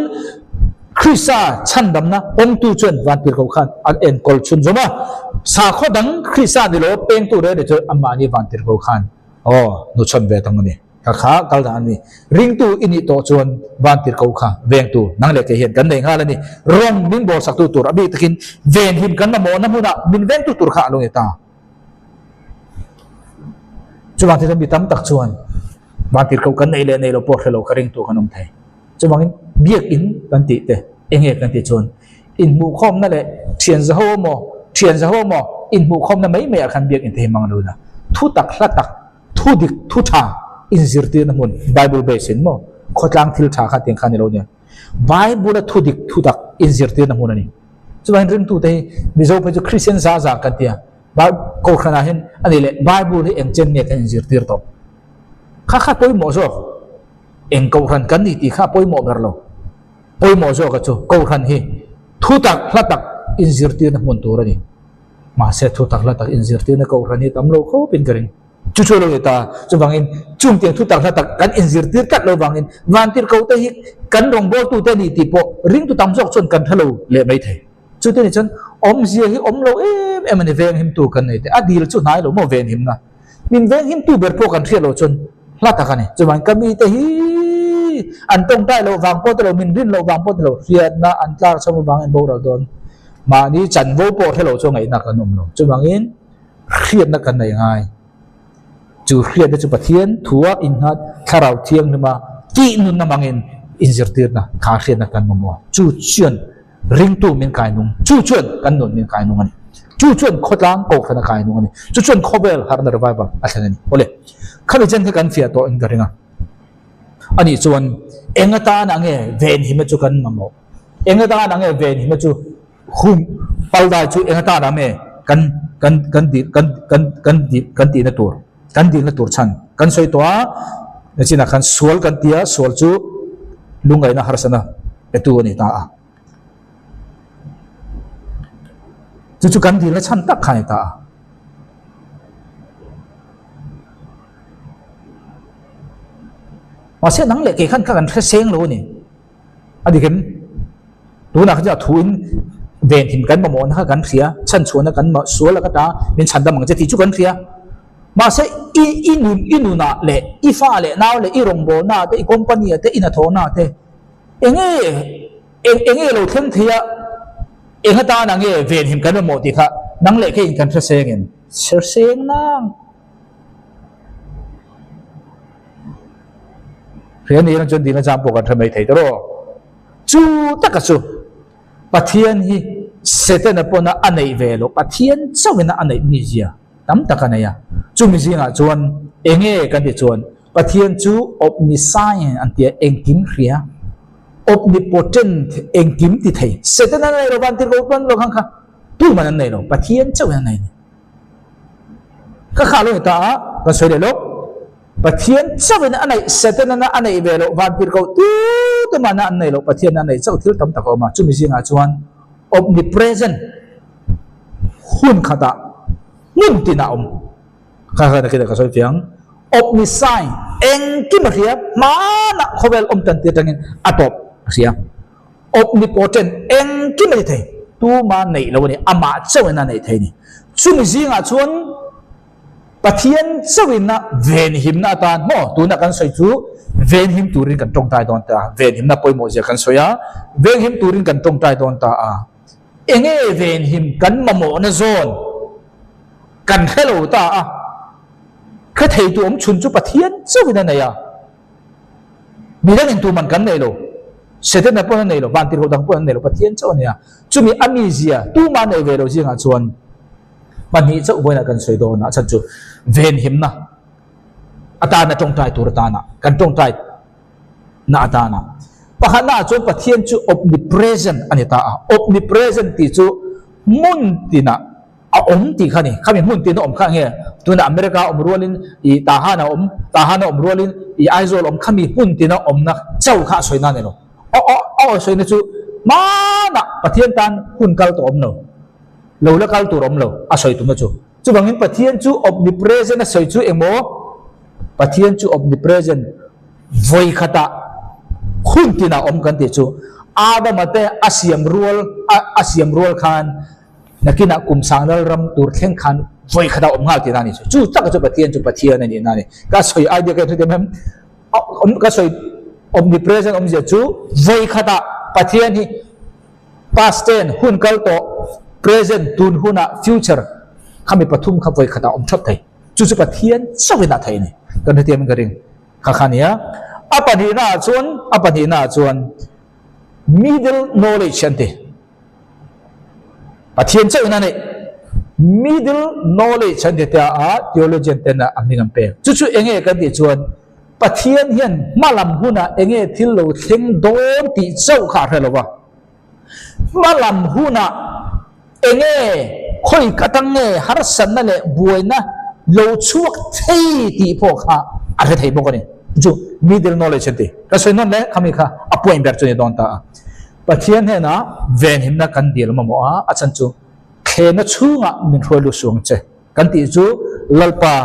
[SPEAKER 1] Krista chhandamna pawmtu chuan vantirhkoh khan an enkawl chhunzawm a, sakhaw dang Krista ni lo pengtu reng reng chu amahni vantirhkoh khan aw hnuchhawn ve tawng a ni. Ka kha kal dah a ni. Ringtu i nih tawh chuan vantirhkoh kha vengtu nang leh kei hian kan nei nghal a ni. Rawng min bawlsaktu tur a bik takin venhim kan mamawhna hmunah min vengtu tur kha a lo ni ta. Chuvang te chuan mi tam tak chuan vantirhkoh kan nei leh nei lo pawh hre lo kha ringtu kan awm thei. Chuvangin biakin kan tih te eng nge kan tih chuan inhmuhkhawmna leh thian zaho emaw thian zaho emaw inhmuhkhawmna mai maiah khan biakin te hi hmang lo ila thu tak hla tak Thu dik, thu tha inzirtirna hmun, Bible base in maw? Khawtlang thil tha kha tiang kha ni lo nia. Bible a thu dik, thu tak inzirtirna hmun a ni. Chuvangin ringtute hi Mizo phei chu Christian za za kan tia. Kohhranah hian a nih leh Bible hi eng chen nge kan inzirtir tawh? Kha kha pawimawh zawk. Eng kohhran kan ni tih kha a pawimawh ber lo. Pawimawh zawka chu kohhran hi thu tak, hla tak inzirtirna hmun tur a ni. Mahse thu tak hla tak inzirtirna kohhran hi tam lo khawpin ka ring. Chu chu a lo ni ta. Chuvangin chung tiang thu tak hla tak kan inzirtir tlat lo vangin vantirhkohte hi kan rawngbawltute a ni tih pawh ringtu tam zawk chuan kan hre lo leh mai thei. Chute ni chuan awmzia hi awm lo em em a ni venghimtu kan nei te. A dil chu hnai lo maw venhimna. Min venghimtu ber pawh kan hriat loh chuan hla tak a ni. Chuvangin ka mite hi an tawngtai loh vang pawh te lo, min rin loh vang pawh te lo, hriatna an tlak chhawm avangin an boral dawn. Mahni chanvo pawh hre lo chu ngaihna kan awm lo. Chuvangin hriatna kan nei ngai. Chu hriatna chu Pathian thua innghat Thlarau Thianghlima tih nunna hmangin inzirtirna kha hriatna kan mamawh a. Chu chuan ringtu min kai nung, chu chuan kan nun min kai nung a ni. Chu chuan khawtlang kohhran a kai nung a ni. Chu chuan khawvel harhna revival a thlen a ni. Awle, khami chen kha kan fiah tawh in ka ring a. Anih chuan eng atana nge venhima chu kan mamawh? Eng atana nge venhima chu Hum paldai chu eng atan ang nge kan kan kan dil kan kan kan dil kan tihna tur kan dilna tur chhan kan sawi tawh a nachinah khan sual kan ti a sual chu lungngaihna harsana petu a ni ta a chu chu kan dilna chhan tak kha a ni ta a. Mahse nang leh kei khan kha kan hre seng lo a ni. A dik em? Tunah kha chuan a thu in venhim kan mamawhna kha kan hria, chhanchhuahna kan sual a ka ta, min chhandam ang che tih chu kan hria. Mahse i i nun i nunah leh i fa leh nau leh i rawngbawlnaah te, i company ah te, i hnathawhnaah te enge eng enge lo thleng thei a, eng atana nge venhim kan mamawh tih kha nang leh keiin kan hre seng em? Hre seng nang. Hria ni erawh chuan dina chang pawh kan hre mai thei ta rawh. Chu taka chu Pathian hi Setana pawna a neih ve loh, Pathian chauhina a neih mizia tam tak a nei a. Chumi zingah chuan enge kan tih chuan Pathian chu omniscient an tia engkim hria, omnipotent engkim ti thei. Setana nei lo van tirh ko lo khan kha tuman an nei lo, Pathian chauhin a nei a ni. Ka khah lo ni ta a, kan sawi leh lawk. Pathian chauhin a neih, Setana a neih ve loh, vantirhkoh tu te mahna an neih loh, Pathian a neih chauh thil tam tak a awm a. Chumi zingah chuan omnipresent, hun khatah, hmun tinah a awm. Kha kha nakin ah ka sawi fiang. Omniscient, engkim a hria, hmanah khawvel awm tan tir atangin a tawp a hria. Omnipotent, engkim a ti thei, tuma neih lo a ni, amah chauhin a neih thei a ni. Chumi zingah chuan Pathian chauhin a venhimna atan maw tuna kan sawi chu venhim turin kan tawngtai dawn ta a, venhimna pawimawh zia kan sawi a, venghim turin kan tawngtai dawn ta a. Enge venhim kan mamawhna zawn kan hre lo ta a, hre theitu awm chhun chu Pathian chauhin a nei a. Midangin tuman kan nei lo, Setana pawn a nei lo, vantirhkoh dang pawn an nei lo, Pathian chauh a nei a. Chumi a mizia tuma nei ve lo zingah chuan pahnih chauh vawiinah kan sawi dawn a, chhan chu venhimna atana tawngtai tur atana kan tawngtai na atana. Pakhatnaah chuan Pathian chu omnipresent a ni ta a. Omnipresent tih chu hmun tinah a awm tih kha a ni. Khami hmun tina awm kha nge tunah America a awm rualin ih Tahan a awm, Tahan a awm rualin ih Aizawl a awm khami hmun tina awmna chauh kha a sawina a ni lo. A a sawina chu hmanah Pathian tan hun kal tawh awm lo, lo la kal tur awm lo a sawi tumna chu. Chuvangin Pathian chu omnipresent a sawi chu engmaw? Pathian chu omnipresent vawi khatah hun tinah awm kan tih chu Adama te a siam rual a siam rual khan nakinah kum sang lal ram tur thleng khan vawi khatah awm nghal tihna a ni chu. Chu taka chu Pathian chu Pathian a nihna a ni. Ka sawi idea ka hre em? Ka sawi omnipresent awmzia chu vawi khatah Pathian hi Past tense, hun kal tawh, present, tun hunah, future, khami pathum kha vawi khatah awm thap thei. Chu chu Pathian chauhin a thei a ni. Kan hrethiam in ka ring kha kha nia. A pahnihna ah chuan, a pahnihna ah chuan middle knowledge an ti. Pathian chauhin a neih. Middle knowledge an ti tia a theologian ten a hming an pek. Chu chu enge kan tih chuan Pathian hian hmalam hunah enge thil lo thleng dawn tih chauh kha a hre lo va. Hmalam hunah enge khawi ka tang nge harsatna leh buaina lo chhuak thei tih pawh kha a hre thei bawk a ni. Chu middle knowledge an ti. Ka sawi nawn leh khami kha a point ber chu ni dawn ta a. Pathian hnenah venhimna kan dil mamawh a, a chhan chu thlenna chhungah min hruai lut suang che. Kan tih chu Lalpa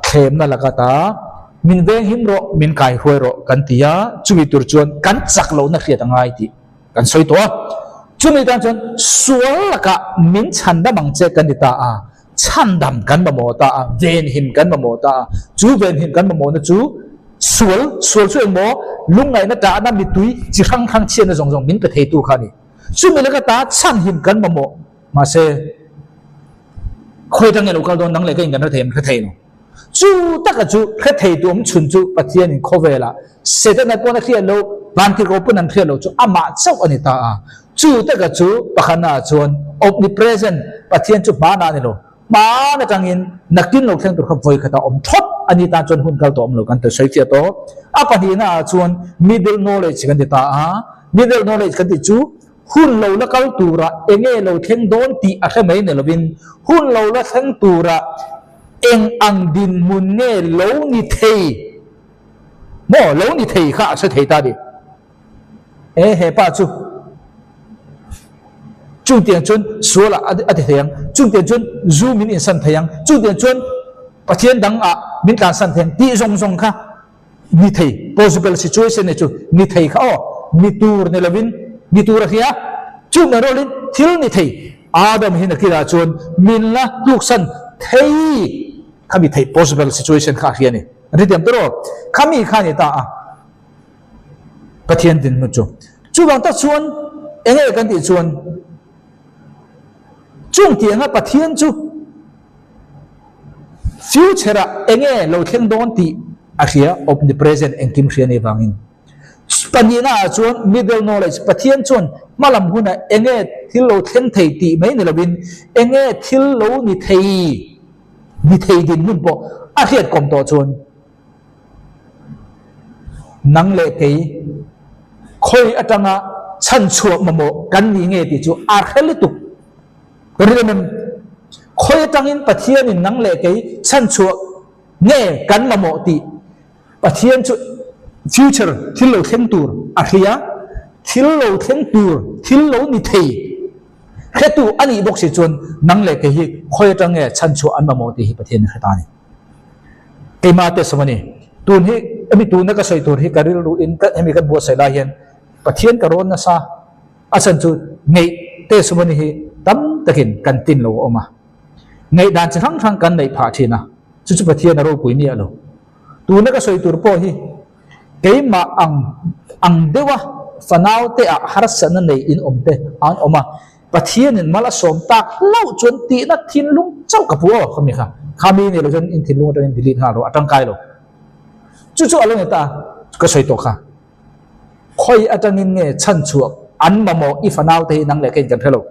[SPEAKER 1] thlemna laka ta min venghim rawh, min kaihruai rawh kan ti a, chumi tur chuan kan chak lohna hriat a ngai tih kan sawi tawh a. Chumi tan chuan sual lakah min chhandam ang che kan ti ta a, chhandam kan mamawh ta a, venhim kan mamawh ta a, chu venhim kan mamawhna chu sual, sual chu engmaw lungngaihna tahna mittui chi hrang hrang chhiatna zawng zawng min pe theitu kha a ni. Chumi laka ta chhanhim kan mamawh mahse, Khawi atang nge lo kal dawn nang leh ka in kan hre thei em? Hre thei lo. Chu taka chu hre thei tu awm chhun chu Pathian in khawvelah Setana pawn a hriat lo, Vantirhkoh pawn an hriat lo chu amah chauh a ni ta a. Chu taka chu pakhatna ah chuan omnipresent Pathian chu hmanah a ni lo. Hman atangin nakin lo thleng tur kha vawi khatah awm thawt a ni tan chuan hun kal tawh awm lo kan ti sawi chiah tawh. A pahnihna ah chuan middle knowledge kan ti ta a. Middle knowledge kan tih chu Hun lo la kal turah enge lo thleng dawn tih a hre mai ni lovin, hun lo la thleng turah eng ang dinhmun nge lo ni thei maw, lo ni thei kha a hre thei ta a ni. E he pa chu chungtiang chuan sual ah a ti thei ang, chungtiang chuan zu min insan thei ang, chungtiang chuan Pathian dang ah min tlansan thei ang tih zawng zawng kha Ni thei, possible situation ni chu ni thei kha aw, ni tur ni lovin ni tur a hria. Chu mai rualin thil ni thei, Adam hi nakinah chuan min la tluksan thei kha mi thei, possible situation kha a hria a ni. An hrethiam tawh rawh. Khami kha a ni ta a, Pathian dinhmun chu. Chuvang tak chuan enge kan tih chuan chung tianga Pathian chu Future ah enge lo thleng dawn tih a hria, omnipresent engkim hria nei vangin. Pahnihna ah chuan middle knowledge, Pathian chuan hmalam hunah enge thil lo thleng thei tih mai ni lovin enge thil lo ni thei, ni thei dinhmun pawh a hriat kawm tawh chuan nang leh kei khawi atanga chhanchhuah mamawh kan nih nge tih chu a hre lutuk. Ka rin em em? Khawi atangin Pathianin nang leh kei chhanchhuah nge kan mamawh tih Pathian chu future thil lo thleng tur a hria, thil lo thleng tur, thil lo ni thei hretu a nih bawk si chuan nang leh kei hi khawi atang nge chhanchhuah an mamawh tih hi Pathian in hre ta a ni. Keimah te sawm a ni. Tun hi hemi tuna ka sawi tur hi ka rilru in hemi kan buatsaih lai hian Pathian ka rawn nasa. A chhan chu ngeih te sumani hi tam takin kan tin lo a awm a, ngeih dan chi hrang hrang kan neih phah thin a, chu chu Pathian a ropui miah lo. Tuna ka sawi tur pawh hi keimah ang ang deuha fanau te ah harsatna nei in awm te an awm a, Pathianin mal a sawm tak hlauh chuan tihna thinlung chauh ka pu aw khami kha, khami nih loh chuan in thinlung atangin delete nghal rawh a tangkai lo. Chu chu a lo ni ta a, ka sawi tawh kha. Khawi atangin nge chhanchhuah an mamawh i fanau te hi nang leh keiin kan hre lo.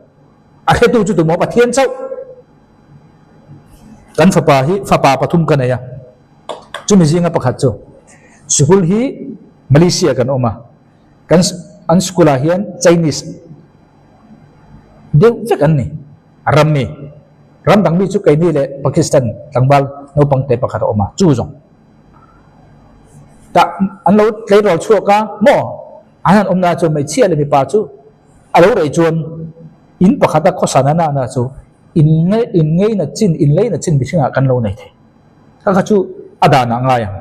[SPEAKER 1] A hretu chu tumaw Pathian chauh. Kan fapa hi fapa pathum ka nei a, chumi zinga pakhat chu sikul hi Malaysia kan awm a, kan an school ah hian Chinese deuh vek an ni, ram mi. Ram dang mi chu keini leh Pakistan tlangval naupang te pakhat a awm a, chu zawng. Tah an lo tleirawl chhuak a maw? An han awmna chu hmeichhia leh mipa chu a lo rei chuan in pakhata khawsa na nana chu in in ngeina chin, in leina chin mihringah kan lo nei thei. Kha kha chu a danah ngai ang.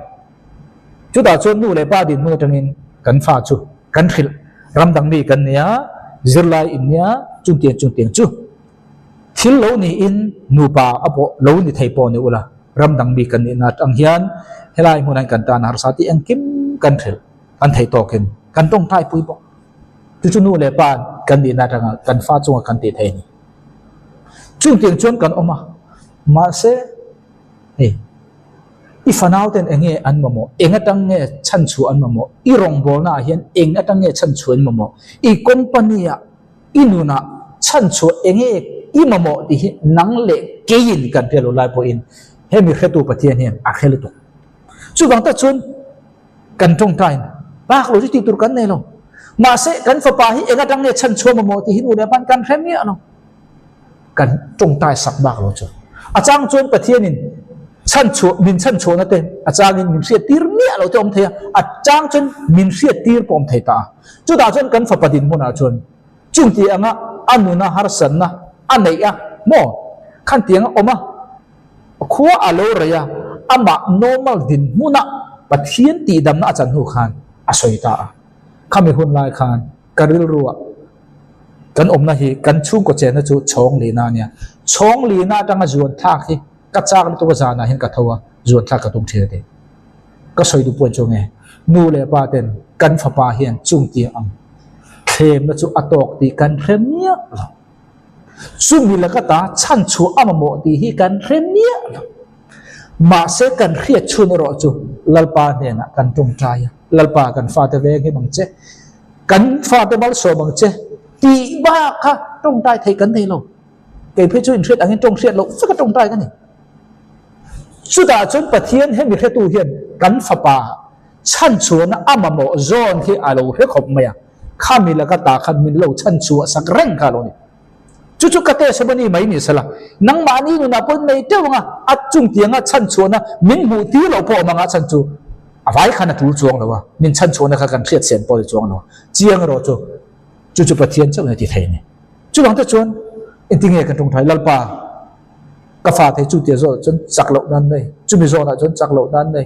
[SPEAKER 1] Chutah chuan nu leh pa dinhmun atangin kan fa chu kan hrilh. Ram dang mi kan nia, zirlai in nia, chungtiang chungtiang chu thil lo niin nupa a pawh lo ni thei pawh ni ula, ram dang mi kan nihna atang hian helai hmunah hian kan tan harsa tih engkim kan hrilh, kan theih tawkin kan tawngtai pui bawk. Chu chu nu leh pa kan nihna atanga kan fa chunga kan tih thei a ni. Chungtiang chuan kan awm a, mahse hei i fanau ten eng nge an mamawh, eng atang nge chhanchhuah an mamawh, i rawngbawlna ah hian eng atang nge chhanchhuah an mamawh, i company ah i nunah chhanchhuah eng nge i mamawh tih hi nang leh keiin kan hriat loh lai pawhin hemi hretu Pathian hian a hre lutuk. Chuvang tak chuan kan tawngtain bak lo chu tih tur kan nei lo. Mahse kan fapa hi eng atang nge chhanchhuah mamawh tih hi nu leh pa'n kan hre miah lo. Kan tawngtai sak bak lo chu. A chang chuan Pathianin chhanchhuah min chhanchhuahna te a changin min hriat tir miah lo te awm thei a, a chang chuan min hriat tir pawh awm thei ta a. Chutah chuan kan fapa dinhmunah chuan chung tih anga a nuna harsatna a neih a maw? Khan tiang a awm a, khua a lo rei a, amah normal dinhmuna Pathian tihdamna a chan hnu khan a sawi ta a. Khami hun lai khan ka rilruah kan awmna hi kan chhungkaw chenna chu chhawng lina a nia. Chhawng lina atanga zuan thlak hi ka chak lutuk a zanah hian ka tho a, zuan thlak ka tum thin a ti. Ka sawi duh pawh chu nge, nu leh pa ten kan fapa hian chung tiang ang thlemna chu a tawk tih kan hre miah lo. Chumi laka ta chhanchhuah a mamawh tih hi kan hre miah lo. Mahse kan hriat chhun erawh chu Lalpa hnenah kan tawngtai a, Lalpa kan fate veng him ang che, kan fate malsawm ang che tih bak kha tawngtai theih kan nei lo. Kei phei chu inhriat angin tawng hriat loh veka tawngtai ka ni. Chutah chuan Pathian hemi hretu hian kan fapa chhanchhuahna a mamawh zawn khi a lo hre khawp mai a, khami laka ta khan min lo chhanchhuah sak reng kha a lo ni. Chu chu ka test a ni mai ni sela, nangmahni nunah pawhin nei teuh anga a chungtianga chhanchhuahna min hmuh tir loh pawh awm anga chhan chu a vai khan a tul chuang lo a, min chhanchhuahna kha kan hriat sen pawh a ni chuang lo a, chiang erawh chu chu chu Pathian chauhin a ti thei a ni. Chuvang te chuan engtinge kan tawngtai Lalpa ka fa thei chu tia zawh chuan chak loh nan nei, chumi zawnah chuan chak loh nan nei.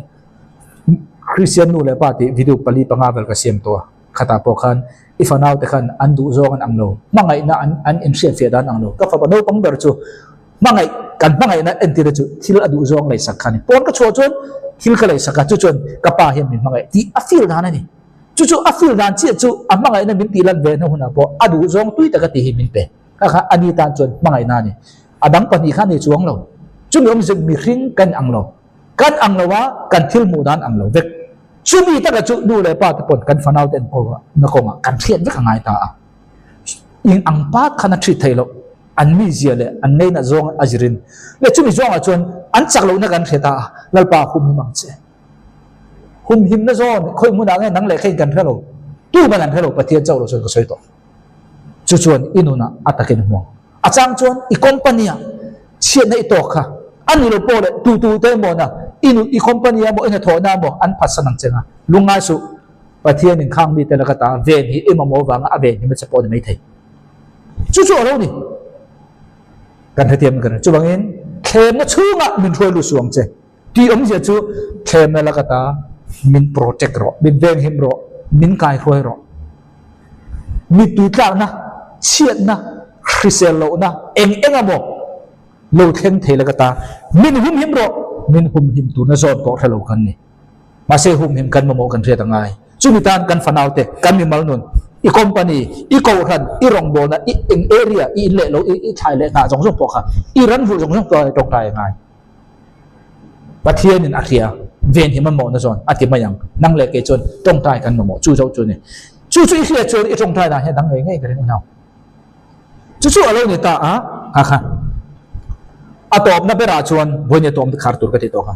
[SPEAKER 1] Kristian nu leh pa tih video pali panga vel ka siam tawh a, khatah pawh khan i fanau te khan an duh zawng an ang lo, hmangaihna an an inhriatfiah dan ang lo. Ka fapa naupang ber chu hmangaih kan hmangaihna entirna chu thil a duh zawng leisak kha a ni. Pawn ka chhuah chuan thil ka leisak a, chu chuan ka pa hian min hmangaih tih a feel dan a ni. Chu chu a feel dan chiah chu a hmangaihna min tih lan ve hnu hunah pawh a duh zawng tui taka tih hi min pe. Kha kha a ni tan chuan hmangaihna a ni. A dang pahnih kha a ni chuang lo. Chumi awmzia mihring kan ang lo. Kan ang lo a, kan thil hmuh dan ang lo vek. Chumi taka chu nu leh pa te pawn kan fanau te enkawl na kawngah kan hriat vek a ngai ta a. Eng ang pat khan a treat theih loh. An mizia leh an ngeina zawng a zirin. Leh chumi zawngah chuan an chak lohna kan hre ta a, Lalpa humhim ang che. Humhimna zawn khawi hmunah nge nang leh kha in kan hre lo. Tuman an hre lo Pathian chauh lo chuan ka sawi tawh. Chu chuan i nunah a takin a hmuang. A chang chuan i company-ah chhiatna i tawk kha a ni lo pawh leh tu tu te emaw na i nun i company emaw i hnathawhna emaw an phatsan ang che nga. Lungngai suh, Pathianin khang mite laka ta ven hi i mamawh avanga a ven hi hmasa pawh a ni maithei. Chu chu a lo ni. Kan hrethiam in kan hre. Chuvangin thlemna chhungah min hruai lut suh ang che. Tih awmzia chu thlemna laka ta min protect rawh, min venghim rawh, min kaihruai rawh. Mittui tlakna, chhiatna, hrisel lohna eng eng emaw lo thleng thei laka ta min humhim rawh, min humhim turna zawn pawh hre lo kan ni. Mahse humhim kan mamawh kan hriat a ngai. Chumi tan kan fanaute, kan mimal nun, i company, i kohhran, i rawngbawlna, i eng area, i in leh lo, i thlai leh hnah zawng zawng pawh kha i ran vulh zawng zawng pawh a tawngtai a ngai. Pathianin a hria, venhim a mawhna zawn a ti mai ang. Nang leh kei chuan tawngtai kan mamawh, chu zo chu a ni. Chu chu i hriat chuan i tawngtai dan hian dang ngei ngei ka ring unau. Chu chu a lo ni ta a, kha kha. A tawpna berah chuan vawiin a tawm khar tur ka ti tawh kha.